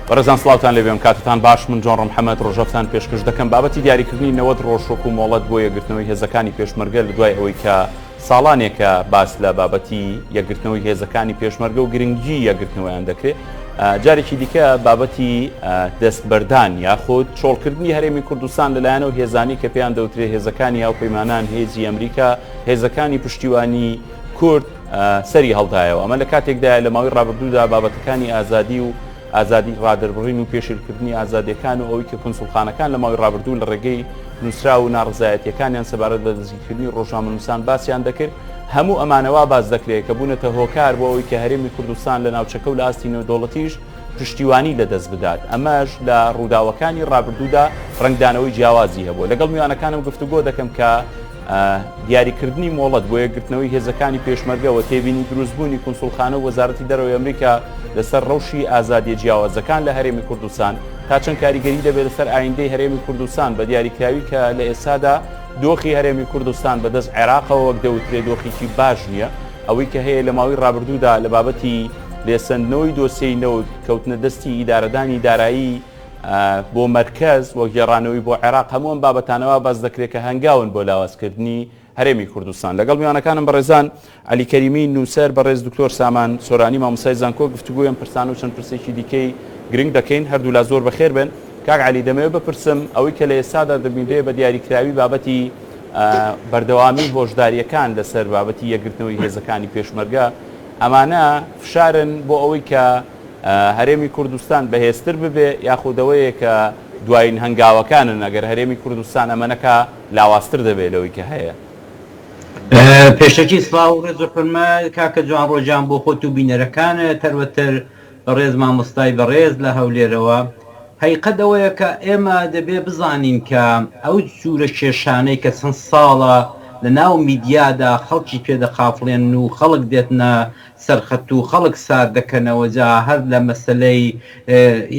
بەڕێزان سڵاوتان لێبێ ئەم کاتتان باش من جۆن ڕمحەمەد ڕۆژەفتان پێشکەش دەکەم بابەتی دیاریکردنی 90 ڕۆژ وەکو مۆڵەت بۆ یەکگرتنەوەی هێزەکانی پێشمەرگە لە دوای ئەوەی کە ساڵانێکە باس لە بابەتی یەکگرتنەوەی هێزەکانی پێشمەرگە و گرنگی یەکگرتنەوەیان دەکرێت جارێکی دیکە بابەتی دەستبەردان یاخود چۆڵکردنی هەرێمی کوردستان لەلایەن ئەو هێزانی کە پێیان دەوترێ هێزەکانی هاوپەیمانان هێزی ئەمریکا هێزەکانی پشتیوانی کورد سەری هەڵدایەوە. ئەمە لە کاتێکدایە لە ماوەی ڕابردوودا بابەتەکانی ئازادی و ئازادی ڕادەربڕین و پێشێلکردنی ئازادیەکان و ئەوەی کە کونسوڵخانەکان لە ماوەی ڕابردوو لە ڕێگەی نووسراو و ناڕەزایەتیەکانیان سەبارەت بە دەستگیرکردنی ڕۆژنامەنووسان باسیان دەکرد هەموو ئەمانە وا باس دەکرێت کە بوونەتە هۆکار بۆ ئەوەی کە هەرێمی کوردستان لە ناوچەکە و لە ئاستی نێودەوڵەتیش پشتیوانی لەدەست بدات، ئەمەش لە ڕووداوەکانی ڕابردوودا ڕەنگدانەوەی جیاوازی هەبووە. لەگەڵ میوانەکانم گفتوگۆ دەکەم کە دیاریکردنی مۆڵەت بۆ یەکگرتنەوەی هێزەکانی پێشمەرگە و تێبینی دروستبوونی کونسوڵخانە و وەزارەتی دەرەوەی ئەمریکا لەسەر ڕەوشی ئازادیە جیاوازەکان لە هەرێمی کوردستان تا چەند کاریگەری دەبێت لەسەر ئایندەی هەرێمی کوردستان بە دیاریکراوی کە لە ئێستادا دۆخی هەرێمی کوردستان بەدەست عێراقەوە وەک دەوترێ دۆخێکی باش نییە ئەوەی کە هەیە لە ماوەی ڕابردوودا لە بابەتی لێسەندنەوەی دۆسیەی نەوت، کەوتنە دەستی ئیدارەدانی دارایی بۆ مەرکەز و گێڕانەوەی بۆ عێراق، هەموو ئەم بابەتانە وا باس دەکرێت کە هەنگاون بۆ لاوازکردنی هەرێمی کوردستان. لەگەڵ میوانەکانم بەڕێزان عەلی کەریمی نووسەر، بەڕێز دکتۆر سامان سۆرانی مامۆستای زانکۆ گفتوگۆی ئەم پرسانە و چەند پرسێکی دیکەی گرنگ دەکەین. هەردوولا زۆر بەخێر بێن. کاک عەلی دەمەوێت بپرسم ئەوەی کە لە ئێستادا دەبینرێ بە دیاریکراوی بابەتی بەردەوامی هۆشدارییەکان لەسەر بابەتی یەکگرتنەوەی هێزەکانی پێشمەرگە، ئەمانە فشارن بۆ ئەوەی کە هەرێمی کوردستان بەهێزتر ببێ یاخود ئەوەیە کە دوایین هەنگاوەکانن ئەگەر هەرێمی کوردستان ئەمە نەکا لاوازتر دەبێ لەوەی کە هەیە؟ پێشەکی سڵاو و ڕێز و حورمەت کاکە جوانڕۆ گیان بۆ خۆت و بینەرەکانت هەروەتر بەڕێز مامۆستای بەڕێز لە هەولێرەوە هەیقەت ئەوەیە کە ئێمە دەبێ بزانین کە ئەو جورە کێشانەی کە چەند ساڵە لە ناو میدیادا خەڵکی پێ دەقافڵێنن و خەڵک دێتنە سەر خەت و خەڵک سارد دەکەنەوە جا هەر لە مەسەلەی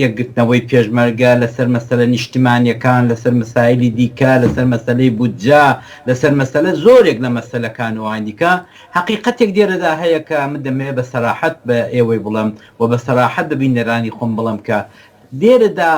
یەکگرتنەوەی پێشمەرگە لەسەر مەسەلە نیشتمانیەکان لەسەر مەسایلی دیکە لەسەر مەسەلەی بودجە لەسەر مەسەلە زۆرێک لە مەسەلەکان و ئەوانی دیکە هەقیقەتێک لێرەدا هەیە کە من دەمەوێت بە سەراحەت بە ئێوەی بڵێم و بە سەراحەت بە بینەرانی خۆم بڵێم کە لێرەدا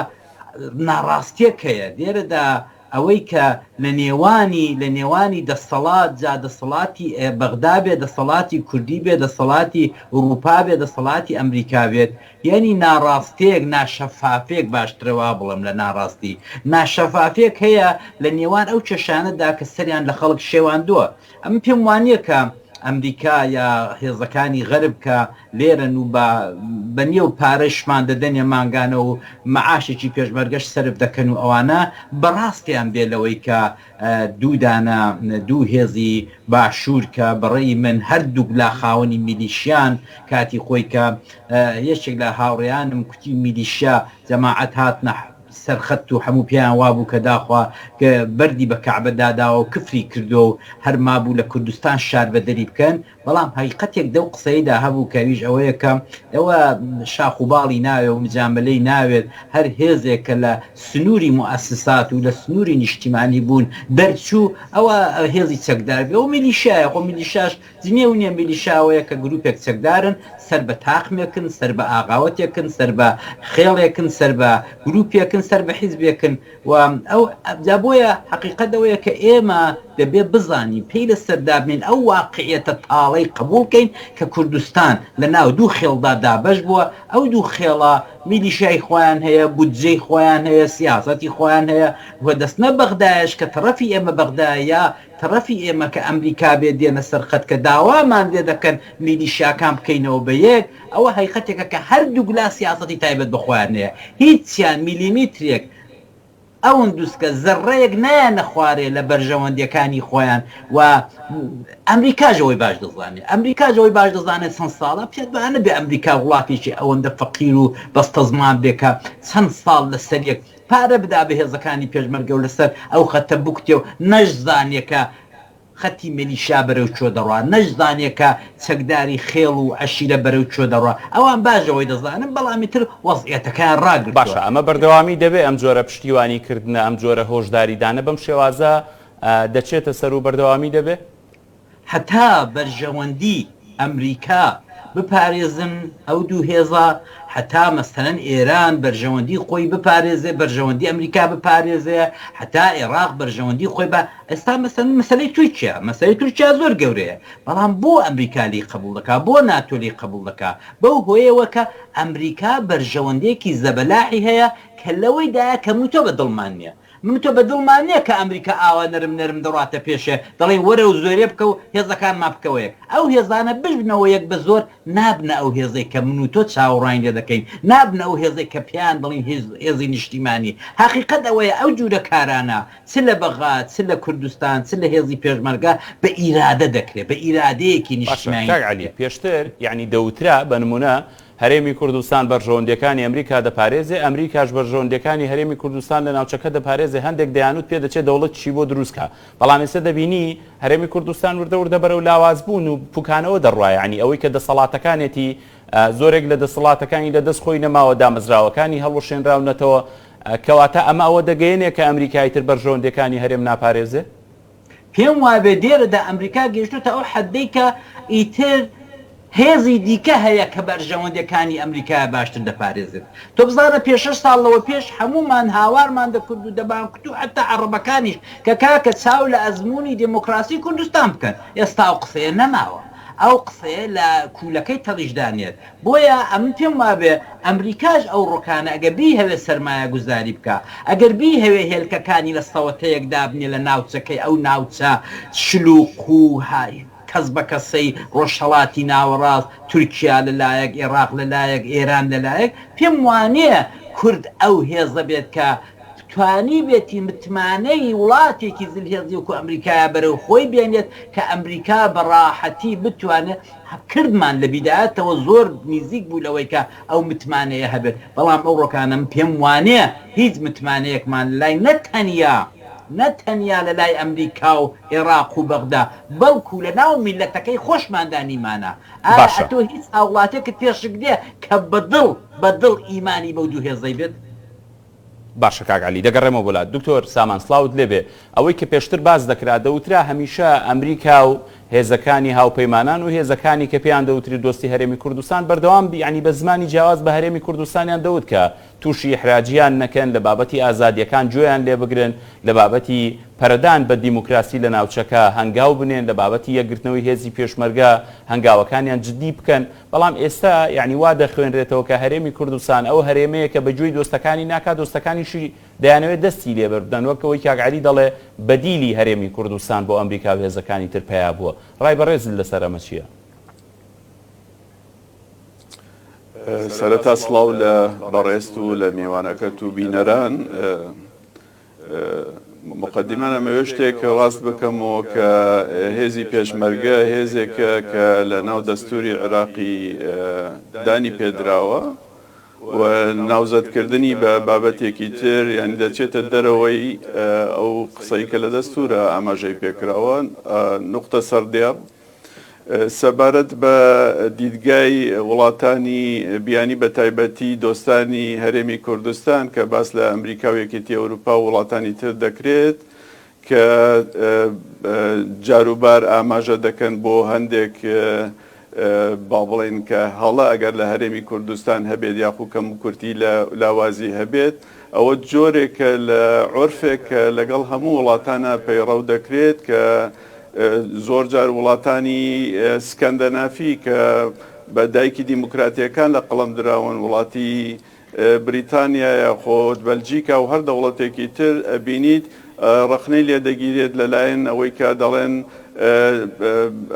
ناڕاستیەک هەیە، لێرەدا ئەوەی کە لە نێوانی لە نێوانی دەسەڵات جا دەسەڵاتی بەغدا بێ دەسەڵاتی کوردی بێ دەسەڵاتی ئوڕووپا بێ دەسەڵاتی ئەمریکا بێت یانی ناڕاستێک ناشەفافێک باشترە وا بڵێم لە ناڕاستی ناشەفافێک هەیە لە نێوان ئەو کێشانەدا کە سەریان لە خەڵک شێواندووە ئەمن پێم وانیە کە ئەمریکا یا هێزەکانی غەرب کە لێرەن و بە بە نێو پارەشمان دەدەنێ مانگانە و مەعاشێکی پێشمەرگەش سەرف دەکەن و ئەوانە بەڕاستیان بێ لەوەی کە دوو دانە دوو هێزی باشوور کە بەڕێی من هەردووک لا خاوەنی میلیشیان کاتی خۆی کە یەکێک لە هاوڕێیانم کوتی میلیشیا جەماعەت هاتنە سەر خەت و هەموو پێیان وابوو کە داخوا بەردی بە کەعبە داداوە و کفری کردووە و هەر مابوو لە کوردستان شاربەدەری بکەن، بەڵام هەقیقەتێک دەو قسەیدا هەبوو کە ئەویش ئەوەیە کە ئەوە شاخ و باڵی ناوێ و مجامەلەی ناوێت، هەر هێزێک کە لە سنووری موئەسسات و لە سنووری نیشتیمانی بوون دەرچوو ئەوە هێزی چەکدار بێ و میلیشیایە، خۆ میلیشاش جنێو نیە میلیشا ئەوەیە کە گروپێک چەکدارن سەر بە تاقمێکن سەر بە ئاغاوەتێکن سەر بە خێڵێکن سەر بە گروپێکن سەر بە حیزبێکن و ئەو جا بۆیە حەقیقەت ئەوەیە کە ئێمە دەبێ بزانین پێی لە سەر دابنێین ئەو واقعیەتە تاڵەی قبوڵ کەین کە کوردستان لە ناو دوو خێڵدا دابەش بووە ئەو دوو خێڵە میلیشیای خۆیان هەیە بودجەی خۆیان هەیە سیاسەتی خۆیان هەیە و دەستنە بەغدایش کە تەڕەفی ئێمە بەغدایە یا تەڕەفی ئێمە کە ئەمریکا بێت دێنە سەر خەت کە داوامان لێ دەکەن میلیشیاکان بکەینەوە بە یەک، ئەوە هەیقەتێکە کە هەردووک لا سیاسەتی تایبەت بە خۆیان هەیە، هیچیان میلیمیترێک ئەوندوسکە زەڕڕەیەک نایەنە خوارێ لە بەرژەوەندیەکانی خۆیان و ئەمریکاش ئەوەی باش دەزانێ، ئەمریکاش ئەوەی باش دەزانێ چەند ساڵە پێت با نەبێ ئەمریکا وڵاتێکی ئەوەندە فەقیر و بەستەزمان بێ کە چەند ساڵ لەسەر یەک پارە بدا بە هێزەکانی پێشمەرگە و لەسەر ئەو خەتە بکوتێ و نەشزانێ کە خەتی میلیشیا بەرەو کوێ دەڕوا، نەشزانێ کە چەکداری خێڵ و عەشیرە بەرەو کوێ دەڕوا، ئەوان باش ئەوەی دەزانن، بەڵام ئیتر وەزعیەتەکەیان ڕاگرتووە. باشە ئەمە بەردەوامی دەبێ ئەم جۆرە پشتیوانی کردنە، ئەم جۆرە هۆشداریدانە بەم شێوازە دەچێتە سەر و بەردەوامی دەبێ؟ هەتا بەرژەوەندی ئەمریکا. بپارێزن ئەو دوو هێزە، هەتا مەسەلەن ئێران بەرژەوەندی خۆی بپارێزێ، بەرژەوەندی ئەمریکا بپارێزێ، هەتا ئێڕاق بەرژەوەندی خۆی بە، ئێستا مەسەلەن مەسەلەی تورکیا، مەسەلەی تورکیا زۆر گەورەیە، بەڵام بۆ ئەمریکا لێی قەبوڵ دەکا، بۆ ناتۆ لێی قەبوڵ دەکا؟ بەو هۆیەوە کە ئەمریکا بەرژەوەندیەکی زەبەلاحی هەیە کە لەوەیدایە کە من و تۆ بە دڵمان نیە. من و تۆ بە دڵمان نیە کە ئەمریکا ئاوا نەرم نەرم دەڕواتە پێشێ دەڵێین وەرە و زۆرێ بکە و هێزەکانمان بکەوە یەک. ئەو هێزانە ببنەوە یەک بە زۆر نابنە ئەو هێزەی کە من و تۆ چاوەڕوانی لێ دەکەین، نابنە ئەو هێزەی کە پێیان دەڵێین هێزی نیشتیمانی. هەقیقەت ئەوەیە ئەو جورە کارانە چ لە بەغا، چ لە کوردستان، چ لە هێزی پێشمەرگە بە ئیرادە دەکرێ، بە ئیرادەیەکی باشە نیشتیمانی کاک عەلی دەکرێ. پێشتر یەعنی دەوترا بە نمونە هەرێمی کوردستان بەرژەوەندیەکانی ئەمریکا دەپارێزێ، ئەمریکاش بەرژەوەندیەکانی هەرێمی کوردستان لە ناوچەکە دەپارێزێ، هەندێک دەیانوت پێدەچێ دەوڵەتیشی بۆ دروست کا، بەڵام ئێستا دەبینی هەرێمی کوردستان وردە وردە بەرەو لاوازبوون و پوکانەوە دەڕوا، یەعنی ئەوەی کە دەسەڵاتەکانێتی زۆرێک لە دەسەڵاتەکانی لە دەست خۆی نەماوە، دامەزراوەکانی هەڵوەشێنراونەتەوە، کەواتە ئەمە ئەوە دەگەیەنێ کە ئەمریکا ئیتر بەرژەوەندیەکانی هەرێم ناپارێزێ؟ پێم وابێ دێرەدا ئەمریکا گەیشتۆتە ئەو حەدەی کە ئیتر هێزی دیکە هەیە کە بەرژەوەندیەکانی ئەمریکایە باشتر دەپارێزێت. تۆ بزانە پێ شەش ساڵ لەوە پێش هەموومان هاوارمان دەکرد و دەمانکوت و حەتا عەڕەبەکانیش کە کاکە چاو لە ئەزموونی دێمۆکڕاسی کوردستان بکەن. ئێستا ئەو قسەیە نەماوە. ئەو قسەیە لە کوولەکەی تەڵیشدا نێت. بۆیە ئەمن پێم وابێ ئەمریکاش ئەو ڕۆکانە ئەگەر بیهەوێ سەرمایە گوزاری بکا، ئەگەر بیهەوێ هێلکەکانی لە سەوەتەیەک دابنێ لە ناوچەکەی ئەو ناوچە شلوق و کەس بە کەسەی ڕۆژهەڵاتی ناوەڕاست، تورکیا لە لایەک، ئێڕاق لە لایەک، ئێران لە لایەک، پێم وانیە کورد ئەو هێزە بێت کە توانیبێتی متمانەی وڵاتێکی زلهێزی وەکو ئەمریکایە بەرەو خۆی بێنێت کە ئەمریکا بە ڕاحەتی بتوانێت کردمان لە بیدایەتەوە زۆر نیزیک بوو لەوەی کە ئەو متمانەیە هەبێت، بەڵام ئەو ڕۆکانە من پێم وانیە هیچ متمانەیەکمان لەلای نە تەنیا نە تەنیا لەلای ئەمریکا و ئێڕاق و بەغدا بەڵکو لە ناو میللەتەکەی خۆشماندا نیمانە. ئایا باشە. ئەتۆ هیچ هاوڵاتێکت پێ شک دێ کە بە دڵ بە دڵ ئیمانی بەو دوو هێزەی بێت؟ باشە کاک عەلی دەگەڕێمەوە بۆ لات. دکتۆر سامان سڵاوت لێبێ. ئەوەی کە پێشتر باس دەکرا دەوترا هەمیشە ئەمریکا و هێزەکانی هاوپەیمانان و هێزەکانی کە پێیان دەوتری دۆستی هەرێمی کوردستان بەردەوام یانی بە زمانی جیاواز بە هەرێمی کوردستانیان دەوت کە تووشی ئیحراجیان نەکەن لە بابەتی ئازادیەکان گوێیان لێ بگرن لە بابەتی پەرەدان بە دیموکراسی لە ناوچەکە هەنگاو بنێن لە بابەتی یەکگرتنەوەی هێزی پێشمەرگە هەنگاوەکانیان جدی بکەن بەڵام ئێستا یەعنی وا دەخوێنرێتەوە کە هەرێمی کوردستان ئەو هەرێمەیە کە بە گوێی دۆستەکانی ناکا دۆستەکانیشی دەیانەوێت دەستی لێ بەربدەن وەک ئەوەی کاک عەلی دەڵێ بەدیلی هەرێمی کوردستان بۆ ئەمریکا و هێزەکانی تر پەیا بووە ڕای بەڕێزت لەسەر ئەمە چییە؟ سەرەتا سڵاو لە بەڕێزت و لە میوانەکەت و بینەران. موقەدیمەن ئەمەوێ شتێک ڕاست بکەمەوە کە هێزی پێشمەرگە هێزێکە کە لە ناو دەستوری عێراقی دانی پێدراوە و ناوزەدکردنی بە بابەتێکی تر یانی دەچێتە دەرەوەی ئەو قسەی کە لە دەستورە ئاماژەی پێکراوە نوقتە سەردێڕ. سەبارەت بە دیدگای وڵاتانی بیانی بە تایبەتی دۆستانی هەرێمی کوردستان کە باس لە ئەمریکا و یەکێتی ئەوروپا و وڵاتانی تر دەکرێت کە جاروبار ئاماژە دەکەن بۆ هەندێک با بڵێین کە هەڵە ئەگەر لە هەرێمی کوردستان هەبێت یاخو کەموکورتی لە لاوازی هەبێت ئەوە جۆرێکە لە عورفێک کە لەگەڵ هەموو وڵاتانە پەیڕەو دەکرێت کە زۆر جار وڵاتانی سکەندەنافی کە بە دایکی دیموکراتیەکان لە قەڵەم دراون، وڵاتی بریتانیا یاخۆد بەلجیکا و هەر دەوڵەتێکی تر ئەبینیت ڕەخنەی لێ دەگیرێت لەلایەن ئەوەی کە دەڵێن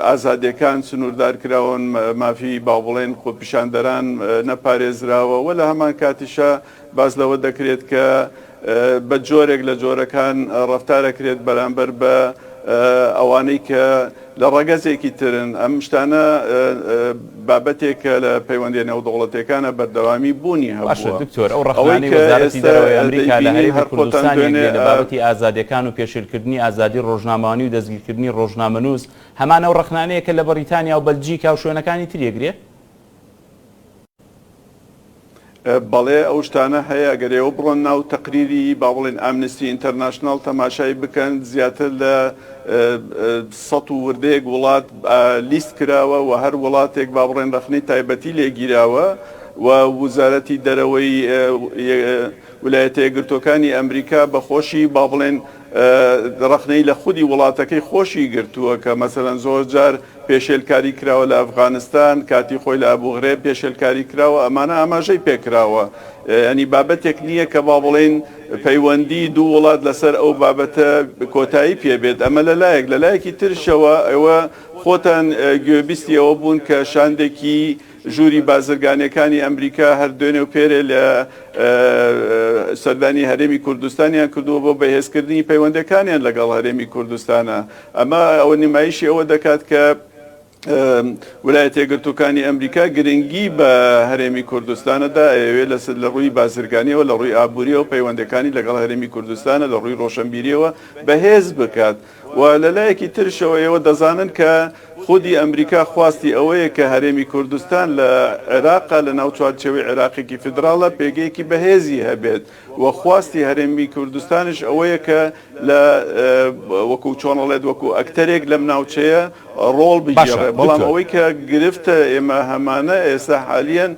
ئازادیەکان سنووردار کراون، مافی با بڵێن خۆپیشاندەران نەپارێزراوە و لە هەمان کاتیشا باس لەوە دەکرێت کە بە جۆرێک لە جۆرەکان ڕەفتارەکرێت بەرامبەر بە ئەوانەی کە لە ڕەگەزێکی ترن. ئەم شتانە بابەتێکە لە پەیوەندیە نێودەوڵەتیەکانە بەردەوامی بوونی باشە هەبووە. دکتۆر ئەو ئەوەی ڕەخنانەی کە وەزارەتی ئێستا دەرەوەی ئەمریکا لە دەیبینین هەرێمی هەر خۆتان کوردستان دوێنێ یەکگرێ لە بابەتی ئازادیەکان و پێشێلکردنی ئازادی ڕۆژنامەوانی و دەستگیرکردنی ڕۆژنامەنووس هەمان ئەو ڕەخنانەیە کە لە بەڕیتانیا و بەلجیکا و شوێنەکانی تر یەگرێ؟ بەڵێ ئەو شتانە هەیە، ئەگەر ئێوە بڕۆن ناو تەقریری با بڵێن ئامنستی ئینتەرناشناڵ تەماشای بکەن زیاتر لە سەد و وردەیەک وڵات لیست کراوە و هەر وڵاتێک با بڵێن ڕەخنەی تایبەتی لێ گیراوە و وزارەتی دەرەوەی ولایەتە یەکگرتووەکانی ئەمریکا بە خۆشی با بڵێن ڕەخنەی لە خودی وڵاتەکەی خۆشی گرتووە کە مەسەلەن زۆر جار پێشێلکاری کراوە لە ئەفغانستان، کاتی خۆی لە ئەبوغرێب پێشێلکاری کراوە، ئەمانە ئاماژەی پێکراوە. یانی بابەتێک نییە کە با بڵێین پەیوەندی دوو وڵات لەسەر ئەو بابەتە کۆتایی پێ بێت. ئەمە لە لایەک، لە لایەکی ترشەوە ئێوە خۆتان گوێبیستی ئەوە بوون کە شاندێکی ژووری بازرگانیەکانی ئەمریکا هەر دوێنێ و پێرێ لە سەردانی هەرێمی کوردستانیان کردووە بۆ بەهێزکردنی پەیوەندەکانیان لەگەڵ هەرێمی کوردستانە. ئەمە ئەوە نمایشی ئەوە دەکات کە ولایەتە یەکگرتووەکانی ئەمریکا گرنگی بە هەرێمی کوردستانە دا، ئەیەوێت لەسەر لە ڕووی بازرگانیەوە، لە ڕووی ئابووریەوە پەیوەندەکانی لەگەڵ هەرێمی کوردستانە لە ڕووی ڕۆشنبیریەوە بەهێز بکات. و لە لایەکی ترشەوە ئێوە دەزانن کە خودی ئەمریکا خواستی ئەوەیە کە هەرێمی کوردستان لە عێراقا لە ناو چوارچێوەی عێراقێکی فیدراڵە پێگەیەکی بەهێزی هەبێت و خواستی هەرێمی کوردستانیش ئەوەیە کە لە وەکو چۆن ئەڵێت وەکو ئەکتەرێک لەم ناوچەیە ڕۆڵ باشە بگێڕێ بەڵام دکتۆر. ئەوەی کە گرفتە ئێمە هەمانە ئێستا حالیەن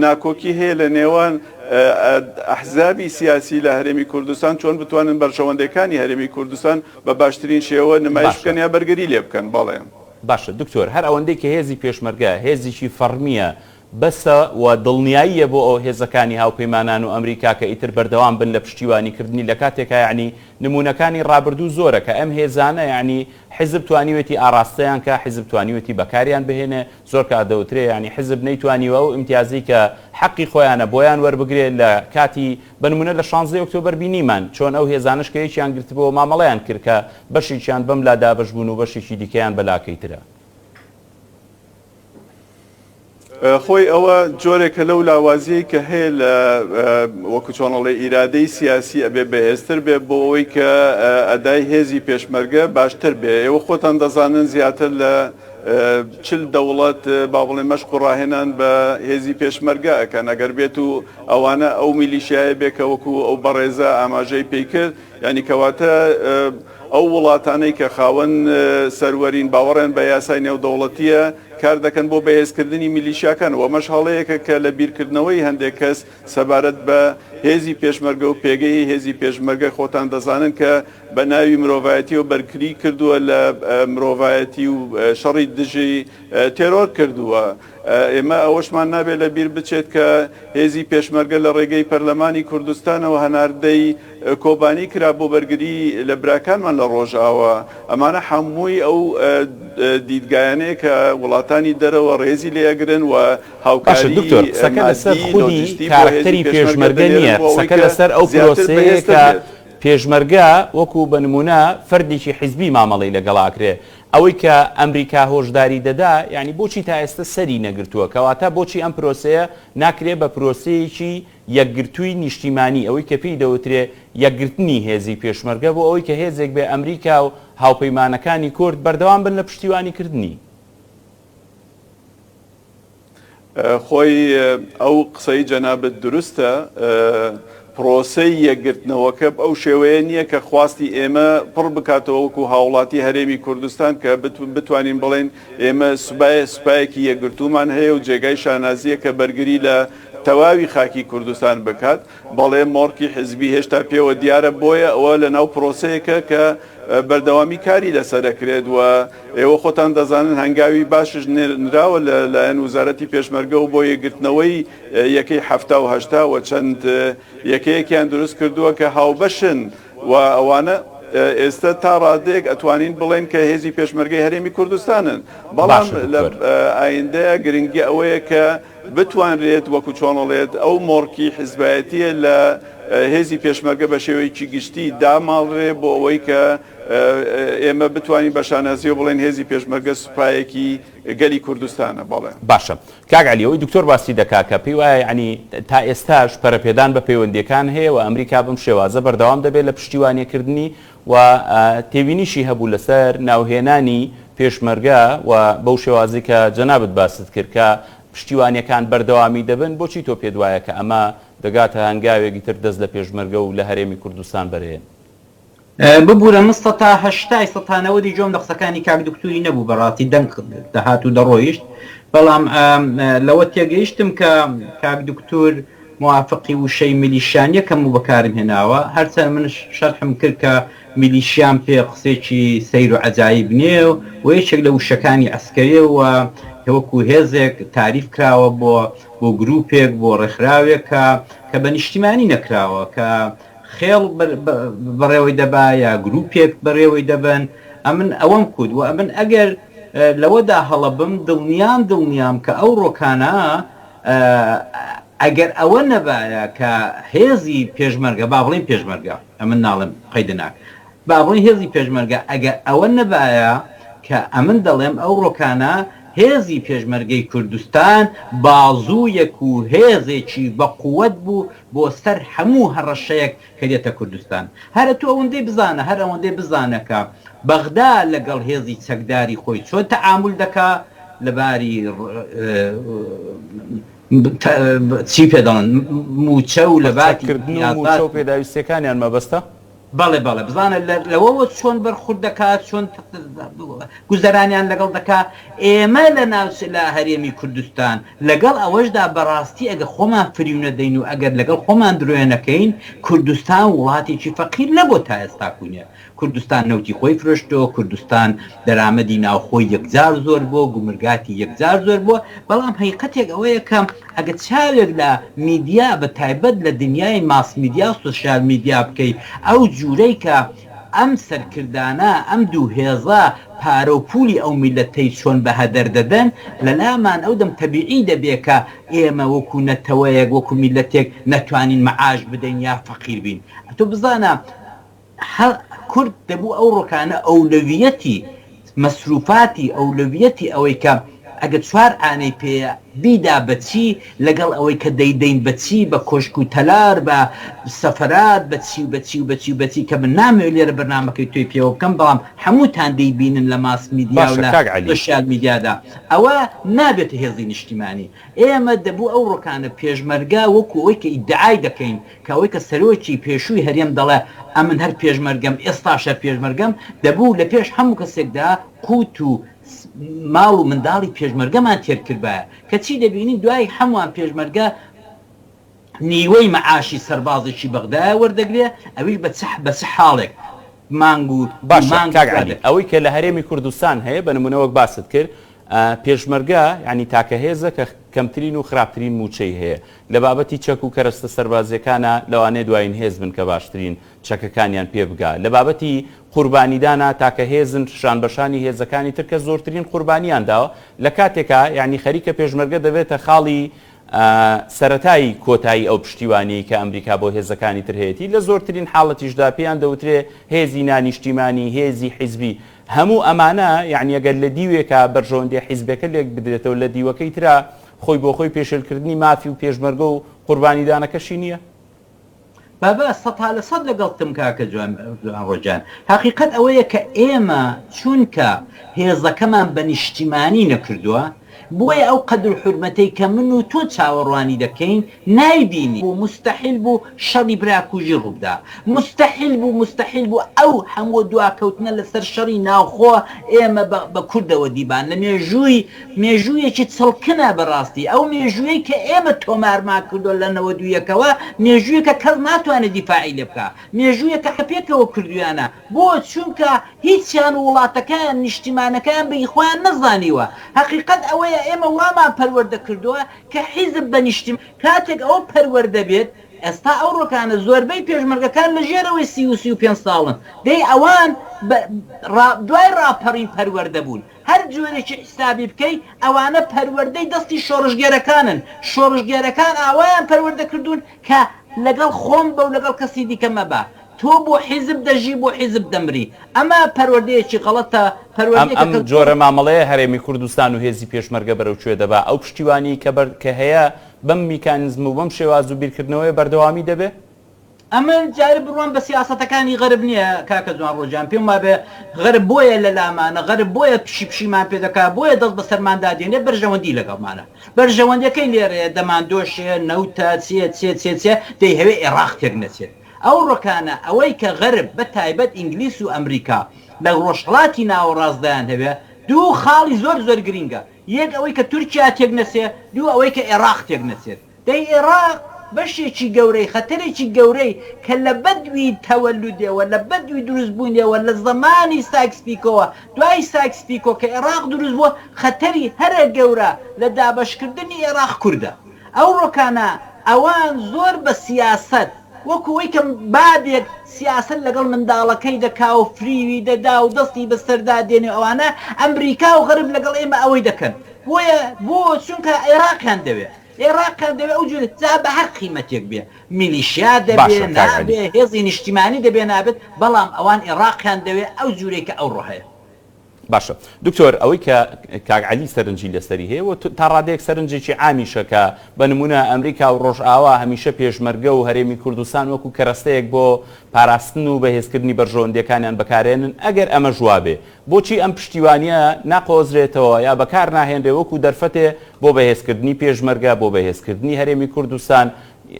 ناکۆکی هەیە لە نێوان ئەحزابی سیاسی لە هەرێمی کوردستان چۆن بتوانن بەرژەوەندێکانی هەرێمی کوردستان بە باشترین شێوە نمایش باشە. بکەن یا بەرگری لێ بکەن. بەڵێ. باشە دکتۆر هەر ئەوەندەی کە هێزی پێشمەرگە هێزیکی فەڕمیە بەسە و دڵنیاییە بۆ ئەو هێزەکانی هاوپەیمانان و ئەمریکا کە ئیتر بەردەوام بن لە پشتیوانی کردنی لە کاتێکا یەعنی نمونەکانی ڕابردوو زۆرە کە ئەم هێزانە یەعنی حیزب توانیوێتی ئاڕاستەیان کا حیزب توانیوێتی بەکاریان بهێنێ زۆر کات دەوترێ یانی حیزب نەیتوانیوە ئەو ئیمتیازەی کە حەقی خۆیانە بۆیان وەربگرێ لە کاتی بە نمونە لە شانزدەی ئۆکتۆبەر بینیمان چۆن ئەو هێزانەش کە یەکیان گرتبۆوە مامەڵەیان کرد کە بەشێکیان بەم لا دابەش بوون و بەشێکی دیکەیان بە لاکەی ترا. خۆی ئەوە جۆرێکە لەو لاوازیەی کە هەیە لە وەکو چۆن ئەڵێ ئیرادەی سیاسی ئەبێ بەهێزتر بێ بۆ ئەوەی کە ئەدای هێزی پێشمەرگە باشتر بێ ئێوە خۆتان دەزانن زیاتر لە 40 دەوڵەت با بڵێ مەشق و ڕاهێنان بە هێزی پێشمەرگە ئەکەن ئەگەر بێت و ئەوانە ئەو میلیشیایە بێ کە وەکو ئەو بەڕێزە ئاماژەی پێی کرد یانی کەواتە ئەو وڵاتانەی کە خاوەن سەروەرین باوەڕیان بە یاسای نێودەوڵەتییە کار دەکەن بۆ بەهێزکردنی میلیشیاکان و ئەمەش هەڵەیەکە کە لە بیرکردنەوەی هەندێک کەس سەبارەت بە هێزی پێشمەرگە و پێگەی هێزی پێشمەرگە خۆتان دەزانن کە بە ناوی مرۆڤایەتیەوە بەرگری کردووە لە مرۆڤایەتی و شەڕی دژی تێرۆر کردووە. ئێمە ئەوەشمان نابێت لە بیر بچێت کە هێزی پێشمەرگە لە ڕێگەی پەرلەمانی کوردستانەوە هەناردەی کۆبانی کرا بۆ بەرگری لە براکانمان لە ڕۆژئاوا. ئەمانە هەمووی ئەو دیدگایانەیە کە وڵاتانی دەرەوە ڕێزی لێ ئەگرن و باشە هاوکاری دکتۆر قسەکە لەسەر مادی، خودی لۆجستی بۆ هێزی کارەکتەری پێشمەرگە پێشمەرگە دەنێرن نییە بۆ ئەوەی قسەکە کە لەسەر ئەو زیاتر پرۆسەیە بەهێزتر کە بێت. پێشمەرگە وەکو بە نمونە فەردێکی حیزبی مامەڵەی لەگەڵ ئەکرێ ئەوەی کە ئەمریکا هۆشداری دەدا یانی بۆچی تا ئێستا سەری نەگرتووە کەواتە بۆچی ئەم پرۆسەیە ناکرێ بە پرۆسەیەکی یەکگرتووی نیشتیمانی ئەوەی کە پێی دەوترێ یەکگرتنی هێزی پێشمەرگە بۆ ئەوەی کە هێزێک بێ ئەمریکا و هاوپەیمانەکانی کورد بەردەوام بن لە پشتیوانی کردنی. خۆی ئەو قسەی جەنابت دروستە، پرۆسەی یەکگرتنەوەکە بەو شێوەیە نییە کە خواستی ئێمە پڕ بکاتەوە وەکو هاوڵاتی هەرێمی کوردستان کە بتوانین بڵێین ئێمە سوپایەکی یەکگرتوومان هەیە و جێگای شانازییە کە بەرگری لە تەواوی خاکی کوردستان بکات. بەڵێ مۆرکی حزبی هێشتا پێوە دیارە بۆیە ئەوە لەناو پرۆسەیەکە کە بەردەوامی کاری لەسەر ئەکرێت و ئێوە خۆتان دەزانن هەنگاوی باشش نراوە لە لایەن وزارەتی پێشمەرگەوە بۆ یەکگرتنەوەی یەکەی 70 و 80 و چەند یەکەیەکیان دروست کردووە کە هاوبەشن و ئەوانە ئێستا تا ڕادەیەک ئەتوانین بڵێن کە هێزی پێشمەرگەی هەرێمی کوردستانن بەڵام باشە لە دکتۆر. ئایندەیە گرنگی ئەوەیە کە بتوانرێت وەکو چۆن ئەڵێت ئەو مۆڕکی حیزبایەتیە لە هێزی پێشمەرگە بە شێوەیەکی گشتی داماڵرێ بۆ ئەوەی کە ئێمە بتوانین بە شانازیەوە بڵێن هێزی پێشمەرگە سوپایەکی گەلی کوردستانە. بەڵێ. باشە کاک عەلی ئەوەی دکتۆر باسی دەکا کە پێی وایە یەعنی تا ئێستاش پەرەپێدان بە پەیوەندیەکان هەیە و ئەمریکا بەم شێوازە بەردەوام دەبێت لە پشتیوانیکردنی و تێبینیشی هەبوو لەسەر ناوهێنانی پێشمەرگە و بەو شێوازەی کە جەنابت باست کرد کە پشتیوانیەکان بەردەوامی دەبن، بۆچی تۆ پێت وایە کە ئەمە دەگاتە هەنگاوێک ئیتر دەست لە پێشمەرگە و لە هەرێمی کوردستان بەرێن؟ ببورە من سەتا هەشتای سەتا نەوەدی گوێم لە قسەکانی کاک دکتوری نەبوو بەڕاستی دەنگ دەهات و دەڕۆیشت بەڵام لەوە تێگەیشتم کە کاک دکتور موافقی وشەی میلیشیا نیە کەم و بەکارم هێناوە هەرچەند من شەرحم کرد کە میلیشیام پێ قسێکی سەیر و عەجایب نیە و یەکێک لە وشەکانی عەسکەریە و وەکو هێزێک تاریف کراوە بۆ بۆ گروپێک بۆ ڕێکخراوێک کە کە بە نیشتیمانی نەکراوە کە خێڵ بەڕێوەی دەبا یا گروپێک بەڕێوەی دەبەن ئەمن ئەوەم کوت و ئەمن ئەگەر لەوەدا هەڵە بم دڵنیام دڵنیام کە ئەو ڕۆکانە ئەگەر ئەوە نەبایە کە هێزی پێشمەرگە با بڵێین پێشمەرگە ئەمن ناڵێم قەیدناک با بڵێین هێزی پێشمەرگە ئەگەر ئەوە نەبایە کە ئەمن دەڵێم ئەو ڕۆکانە هێزی پێشمەرگەی کوردستان بازوویەک و هێزێکی بە قووەت بوو بۆ سەر هەموو هەڕەشەیەک کە دێتە کوردستان. هەر ئەتوو ئەوەندەی بزانە، هەر ئەوەندەی بزانە کە بەغدا لەگەڵ هێزی چەکداری خۆی چۆن تەعامول دەکا لە باری چی پێ دەڵێن مووچە و لە باتی پڕچەککردن و مووچە و پێداویستییەکانیان مەبەستە؟ بەڵێ بەڵێ بزانە لەوەوە چۆن بەرخورد دەکا چۆن گوزەرانیان لەگەڵ دەکا ئێمە لە ناوچ لە هەرێمی کوردستان لەگەڵ ئەوەشدا بەڕاستی ئەگەر خۆمان فریو نەدەین و ئەگەر لەگەڵ خۆمان درۆێ نەکەین کوردستان وڵاتێکی فەقیر نەبووە تا ئێستا کونێ کوردستان نەوتی خۆی فرۆشتەوە، کوردستان دەرامەدی ناوخۆی یەکجار زۆر بووە، گومرگاتی یەکجار زۆر بووە، بەڵام هەیقەتێک ئەوەیە کە ئەگەر چاوێک لە میدیا بە تایبەت لە دنیای ماس میدیا و سۆشیال میدیا بکەی ئەو جورەی کە ئەم سەرکردانە ئەم دوو هێزە پارە و پولی ئەو میللەتەی چۆن بە هەدەر دەدەن لەلامان ئەو دەم تەبیعی دەبێ کە ئێمە وەکو نەتەوەیەک وەکو میللەتێک نەتوانین مەعاش بدەین یا فەقیر بین ئەتۆ بزانە هە کورد دەبوو ئەو ڕۆکانە ئەولەویەتی مەسروفاتی ئەولەویەتی ئەوەی کە ئەگەر چوار ئانەی پێیە بیدا بە چی لەگەڵ ئەوەی کە دەیدەین بە چی بە کۆشک و تەلار بە سەفەرات بە چی و بە چی و بە چی و بە چی کە من نامەوێ لێرە بەرنامەکەی تۆی پێوە بکەم بەڵام هەمووتان دەیبینن لە ماس میدیا و باشە لە کاک عەلی. سۆشیال میدیادا ئەوە نابێتە هێزی نیشتیمانی ئێمە دەبوو ئەو ڕۆکانە پێشمەرگە وەکو ئەوەی کە ئیدعای دەکەین کە ئەوەی کە سەرۆکی پێشووی هەرێم دەڵێ ئەمن هەر پێشمەرگەم ئێستاش هەر پێشمەرگەم، دەبوو لە پێش هەموو کەسێکدا قووت و ماڵ و منداڵی پێشمەرگەمان تێر کردبایە. کەچی دەبینین دوای هەمووان پێشمەرگە نیوەی مەعاشی سەربازێکی بەغدایە وەردەگرێ، ئەویش بە چ بە چ حاڵێک مانگ و دوو باشە مانگ کاک دوا عەلی دەکەوێ. ئەوەی کە لە هەرێمی کوردستان هەیە بە نموونە وەک باست کرد پێشمەرگە یانی تاکە هێزە کە کەمترین و خراپترین مووچەی هەیە. لە بابەتی چەک و کەرەستە سەربازییەکانا لەوانەیە دوایین هێز بن کە باشترین چەکەکانیان پێ بگا. لە بابەتی قوربانیدانا تاکە هێزن شانبەشانی هێزەکانی تر کە زۆرترین قوربانیان داوە. لە کاتێکا یانی خەریکە پێشمەرگە دەبێتە خاڵی سەرەتای کۆتایی ئەو پشتیوانیەی کە ئەمریکا بۆ هێزەکانی تر هەیەتی. لە زۆرترین حاڵەتیشدا پێیان دەوترێ هێزی نانیشتیمانی، هێزی حیزبی. هەموو ئەمانە یەعنی ئەگەر لە دیوێکا بەرژەوەندیە حیزبەکە لێک بدرێتەوە لە دیوەکەی ترا خۆی بۆ خۆی پێشێلکردنی مافی و پێشمەرگە و قوربانیدانەکەشی نیە؟ بابە سەتا لە سەد لەگەڵتم کاکە جوانڕۆ گیان هەقیقەت ئەوەیە کە ئێمە چونکە هێزەکەمان بە نیشتیمانی نەکردووە بۆیە ئەو قەدر و حورمەتەی کە من و تۆ چاوەڕوانی دەکەین نایبینین. بوو موستەحیل بوو شەڕی براکوژی ڕووبدا موستەحیل بوو موستەحیل بوو ئەو هەمووە دواکەوتنە لەسەر شەڕی ناوخۆ ئێمە بە بە کوردەوە دیبان لە مێژووی مێژوویەکی چڵکنە بەڕاستی ئەو مێژوویەی کە ئێمە تۆمارمان کردووە لە نەوەدویەکەوە مێژوویەکە کەس ناتوانێت دیفاعی لێ بکا مێژوویەکە پێکەوە کردویانە بۆ؟ چونکە هیچیان وڵاتەکەیان نیشتیمانەکەیان بە هی خۆیان نەزانیوە. هەقیقەت ئەوەیە ئێمە وامان پەروەردە کردووە کە حیزب بە نیشتیم کاتێک ئەوە پەروەردە بێت ئێستا ئەوڕۆکانە زۆربەی پێشمەرگەکان لە ژێرەوەی سی و 35 ساڵن دەی ئەوان بە ڕا دوای ڕاپەڕین پەروەردە بوون هەر جۆرێکی حیسابی بکەی ئەوانە پەروەردەی دەستی شۆڕشگێرەکانن شۆڕشگێرەکان ئاوایان پەروەردە کردوون کە لەگەڵ خۆم بە و لەگەڵ کەسی دیکە مەبە تۆ بۆ حیزب دەژی بۆ حیزب دەمری ئەمە پەروەردەیەکی غەڵەتە ئەم پەروەردەیەکە ئەم کە زۆر جۆرە مامەڵەیە هەرێمی کوردستان و هێزی پێشمەرگە بەرەو کوێ دەبا؟ ئەو پشتیوانیەی کە بەر کە هەیە بەم میکانیزم و بەم شێواز و بیرکردنەوەیە بەردەوامی دەبێ؟ ئەمن جارێ بڕوام بە سیاسەتەکانی غەرب نییە کاکە جوانڕۆ گیان، پێم وابێ غەرب بۆیە لە لامانە، غەرب بۆیە پشی پشیمان پێ دەکا، بۆیە دەست بەسەرماندا دێنێ، بەرژەوەندی لەگەڵمانە. بەرژەوەندیەکەی لێرەیە، دەماندۆشێ، نەوتە، چیە چیە چیە چیە، دەیهەوێ ئێڕاق تێک نەچێت. ئەو ڕۆکانە ئەوەی کە غەرب بە تایبەت ئینگلیس و ئەمریکا لە ڕۆژهەڵاتی ناوەڕاست دەیانهەوێ دوو خاڵی زۆر زۆر گرینگە، یەک ئەوەی کە تورکیا تێک نەچێ، دوو ئەوەی کە ئێڕاق تێک نەچێت. دەی ئێڕاق بەشێکی گەورەی، خەتەرێکی گەورەی کە لە بەدوی تەوەلودێوە، لە بەدوی دروست بوونێوە، لە زەمانی سایکس پیکۆوە، دوای سایکس پیکۆ کە ئێڕاق دروست بووە، خەتەری هەرە گەورە لە دابەشکردنی ئێڕاق کوردە. ئەو ڕۆکانە ئەوان زۆر بە سیاسەت، وەکو ئەوەی کە بابێک سیاسەت لەگەڵ منداڵەکەی دەکا و فریوی دەدا و دەستی بەسەردا دێنێ و ئەوانە، ئەمریکا و غەرب لەگەڵ ئێمە ئەوەی دەکەن. بۆیە بۆ؟ چونکە ئێڕاقیان دەوێ. ئێڕاقیان دەوێ ئەو جۆرە جا بە هەر قیمەتێک بێ میلیشیا دەبێ باشە کاک عەلی. نابێ هێزی نیشتیمانی دەبێ نابێت بەڵام ئەوان ئێڕاقیان دەوێ ئەو جورەی کە ئەوڕۆ هەیە. باشە دکتۆر ئەوەی کە کاک عەلی سەرنجی لەسەری هەیە و تا ڕادەیەک سەرنجێکی عامیشە کە بە نمونە ئەمریکا و ڕۆژئاوا هەمیشە پێشمەرگە و هەرێمی کوردستان وەکو کەرەستەیەک بۆ پاراستن و بەهێزکردنی بەرژەوەندیەکانیان بەکارێنن ئەگەر ئەمەش وابێ بۆچی ئەم پشتیوانیە ناقۆزرێتەوە یا بەکار ناهێنرێ وەکو دەرفەتێ بۆ بەهێزکردنی پێشمەرگە، بۆ بەهێزکردنی هەرێمی کوردستان،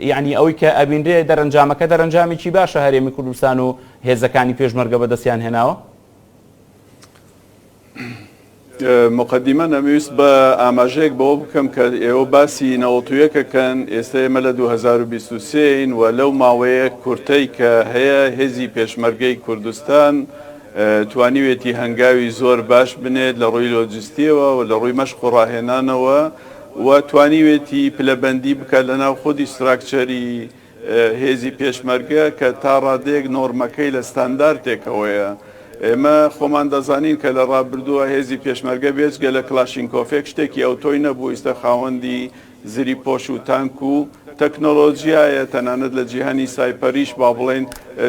یەعنی ئەوەی کە ئەبینرێ دەرەنجامەکە دەرەنجامێکی باشە هەرێمی کوردستان و هێزەکانی پێشمەرگە بەدەستیان هێناوە؟ موقەدیمەن ئەمویست بە ئاماژەیەک بەوە بکەم کە ئێوە باسی 91 ئەکەن، ئێستا ئێمە لە 2023 ین و لەو ماوەیە کورتەی کە هەیە هێزی پێشمەرگەی کوردستان توانیوێتی هەنگاوی زۆر باش بنێت لە ڕووی لۆجستیەوە و لە ڕووی مەشق و ڕاهێنانەوە و توانیوێتی پلەبەندی بکات لە ناو خودی ستراکچەری هێزی پێشمەرگە کە تا ڕادەیەک نۆرمەکەی لە ستاندارتێکەوەیە. ئێمە خۆمان دەزانین کە لە ڕابردووە هێزی پێشمەرگە بێجگە لە کلاشینکۆفێک شتێکی ئەوتۆی نەبوو، ئیستا خاوەندی زریپۆش و تانک و تەکنۆلۆجیایە، تەنانەت لە جیهانی سایپەریش با بڵێین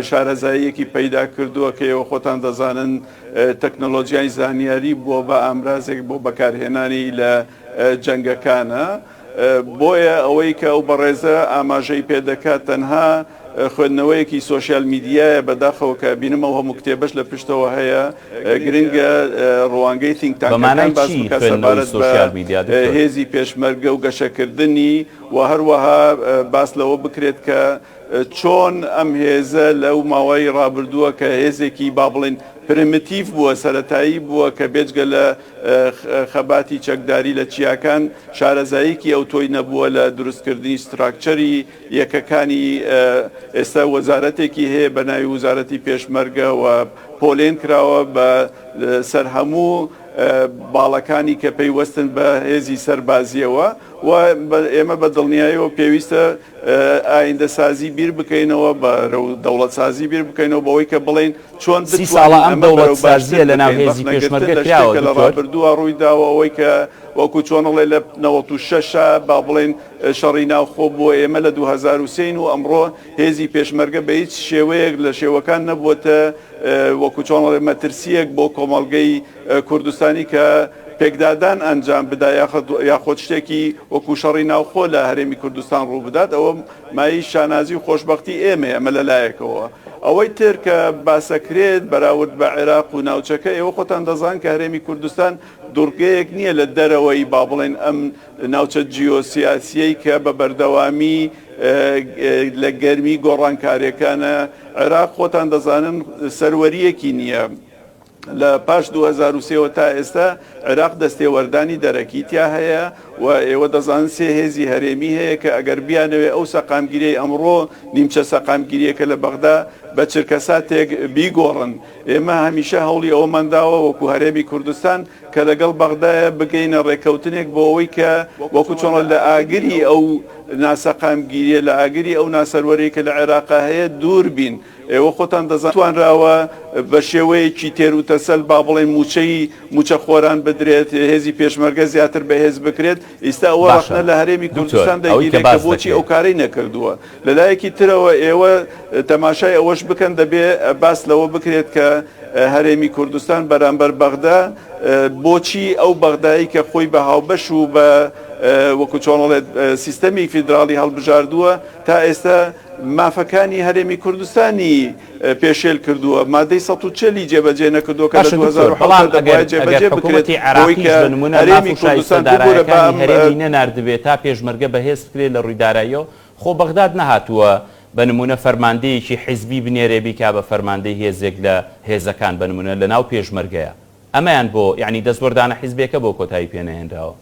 شارەزاییەکی پەیدا کردووە کە ئێوە خۆتان دەزانن تەکنۆلۆجیای زانیاری بووە بە ئامرازێک بۆ بەکارهێنانی لە جەنگەکانە. بۆیە ئەوەی کە ئەو بەڕێزە ئاماژەی پێ دەکات تەنها خوێندنەوەیەکی سۆشیال میدیایە، بەداخەوە کە بینم ئەو هەموو کتێبەش لە پشتەوە هەیە، گرنگە ڕوانگەی think بە مانای تانکەکان باس چی بکات خوێندنەوەی سەبارەت بە سۆشیال میدیا دکتۆر؟ هێزی پێشمەرگە و گەشەکردنی و هەروەها باس لەوە بکرێت کە چۆن ئەم هێزە لەو ماوەی ڕابردووە کە هێزێکی با بڵێین primitive بووە، سەرەتایی بووە کە بێجگە لە خەباتی چەکداری لە چیاکان شارەزاییەکی ئەوتۆی نەبووە لە دروستکردنی structure ی یەکەکانی، ئێستا وەزارەتێکی هەیە بە ناوی وزارەتی پێشمەرگە و پۆلێن کراوە بە سەر هەموو باڵەکانی کە پەیوەستن بە هێزی سەربازییەوە و ئێمە بە دڵنیایەوە پێویستە ئایندەسازی بیر بکەینەوە، بەرەو دەوڵەتسازی بیر بکەینەوە، بەوەی کە بڵێین چۆن 30 ساڵە بتوانین ئەم ئەمە بەرەو باشتر دەوڵەتسازییە لەناو بکەین. هێزی ڕەخنەگرتن پێشمەرگە لە شتێک کراوە کە لە دکتۆر؟ ڕابردووە ڕووی داوە، ئەوەی کە وەکو چۆن ئەڵێ لە 96 با بڵێین شەڕی ناوخۆ بووە، ئێمە لە 2003 ین و ئەمڕۆ هێزی پێشمەرگە بە هیچ شێوەیەک لە شێوەکان نەبووەتە وەکو چۆن ئەڵێ مەترسییەک بۆ کۆمەڵگەی کوردستانی کە پێکدادان ئەنجام بدا یاخود شتێکی وەکو شەڕی ناوخۆ لە هەرێمی کوردستان ڕووبدات، ئەوە مایەی شانازی و خۆشبەختی ئێمەیە، ئەمە لە لایەکەوە. ئەوەی تر کە باسەکرێت بەراورد بە عێراق و ناوچەکە، ئێوە خۆتان دەزان کە هەرێمی کوردستان دوڕگەیەک نییە لە دەرەوەی با بڵێین ئەم ناوچە جیۆسیاسییەی کە بە بەردەوامی لە گەرمی گۆڕانکارییەکانە. عێراق خۆتان دەزانن سەروەرییەکی نییە. لە پاش 2003 وە تا ئێستا عێراق دەستێوەردانی دەرەکی تیا هەیە و ئێوە دەزانن سێ هێزی هەرێمی هەیە کە ئەگەر بیانەوێ ئەو سەقامگیریەی ئەمڕۆ نیمچە سەقامگیریەکە لە بەغدا بە چرکەساتێک بیگۆڕن. ئێمە هەمیشە هەوڵی ئەوەمان داوە وەکو هەرێمی کوردستان کە لەگەڵ بەغدایە بگەینە ڕێککەوتنێک بۆ ئەوەی کە وەکو چۆن لە ئاگری ئەو ناسەقامگیریە لە ئاگری ئەو ناسەروەریە کە لە عێراقا هەیە دوور بین. ئێوە خۆتان دەزانن توانراوە بە شێوەیەکی تێروتەسەل با بڵێین مووچەی مووچەخۆران بدرێت، هێزی پێشمەرگە زیاتر بەهێز بکرێت، ئیستا ئەوە باشە ڕەخنە لە هەرێمی دکتۆر کوردستان ئەوەی کە دەگیرێت کە باس بۆچی ئەو دەکرێ. کارەی نەکردووە. لە لایەکی ترەوە ئێوە تەماشای ئەوەش بکەن دەبێ باس لەوە بکرێت کە هەرێمی کوردستان بەرامبەر بەغدا بۆچی ئەو بەغدایەی کە خۆی بە هاوبەش و بە. وەکو چۆن ئەڵێت سیستەمی فیدراڵی هەڵبژاردووە تا ئێستا مافەکانی هەرێمی کوردستانی پێشێل کردووە، مادەی 140 ی جێبەجێ نەکردووە کە لە باشە دکتۆر، 2017 بەڵام دەبوایە ئەگەر ئەگەر جێبەجێ بکرێت حکوومەتی بۆی عێراقیش کە بە نموونە ماف هەرێمی و شایستە کوردستان ببورە با دارایەکانی ئەم هەرێمی نەناردبێ تا پێشمەرگە بەهێز بکرێ لە ڕووی داراییەوە، خۆ بەغداد نەهاتووە بە نموونە فەرماندەیەکی حیزبی بنێرێ بیکا بە فەرماندەی هێزێک لە هێزەکان بە نموونە لە ناو پێشمەرگەیا. ئەمەیان بۆ یەعنی دەستوەردانە حیزبیەکە بۆ کۆتایی پێ نەهێنراوە؟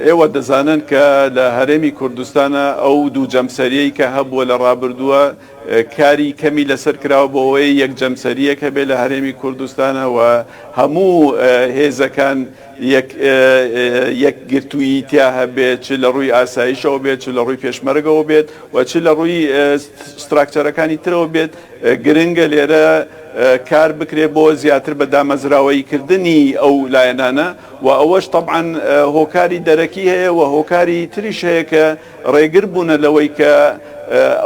ئێوە دەزانن کە لە هەرێمی کوردستانە ئەو دوو جەمسەریەی کە هەبووە لە ڕابردووە کاری کەمی لەسەر کراوە بۆ ئەوەی یەک جەمسەریەک هەبێت لە هەرێمی کوردستانە و هەموو هێزەکان یەک یەکگرتوویی تیا هەبێت چ لە ڕووی ئاسایشەوە بێت چ لە ڕووی پێشمەرگەوە بێت و چ لە ڕووی ستراکچەرەکانی ترەوە بێت گرنگە لێرە کار بکرێت بۆ زیاتر بە دامەزراوەیی کردنی ئەو لایەنانە و ئەوەش تەبعەن هۆکاری دەرەکی هەیە و هۆکاری تریش هەیە کە ڕێگر بوونە لەوەی کە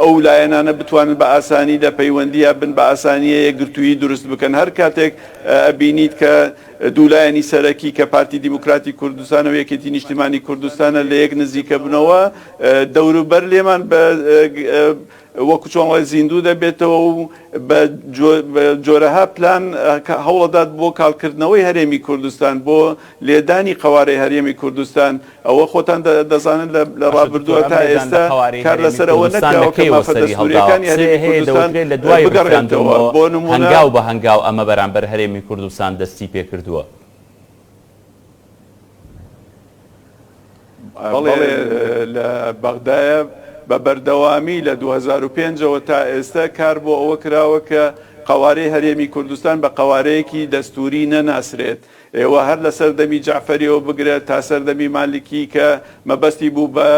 ئەو لایەنانە بتوانن بە ئاسانی لە پەیوەندییا بن بە ئاسانییە یەکگرتوویی دروست بکەن هەر کاتێک ئەبینیت کە دوو لایەنی سەرەکی کە پارتی دیموکراتی کوردستانە و یەکێتی نیشتیمانی کوردستانە لە یەک نزیکەبنەوە دەوروبەر لێمان بە وەکو چۆن ڵێ زیندوو دەبێتەوە و بە جۆرەها پلان هەوڵەدات بۆ کاڵکردنەوەی هەرێمی کوردستان بۆ لێدانی قەوارەی هەرێمی کوردستان ئەوە خۆتان دەزانن لە باشە دکتۆر ڕابردووە ئەم تا لێدان لە ئێستا قەوارەی کار هەرێمی لەسەر ئەوە کوردستان لە نەکراوە کە کەیەوە مافە سەری هەڵداوە دەستووریەکانی قسەیە هەرێمی هەیە کوردستان دەوترێت لە دوای بگەڕێتەوە ڕیفراندۆمەوە بۆ نموونە هەنگاو بە هەنگاو ئەمە بەرامبەر هەرێمی کوردستان دەستی پێکردووە. بەڵێ لە بەغدایە بە بەردەوامی لە 2005 ەوە تا ئێستا کار بۆ ئەوە کراوە کە قەوارەی هەرێمی کوردستان بە قەوارەیەکی دەستووری نەناسرێت. ئێوە هەر لە سەردەمی جەعفەریەوە بگرە تا سەردەمی مالکی کە مەبەستی بوو بە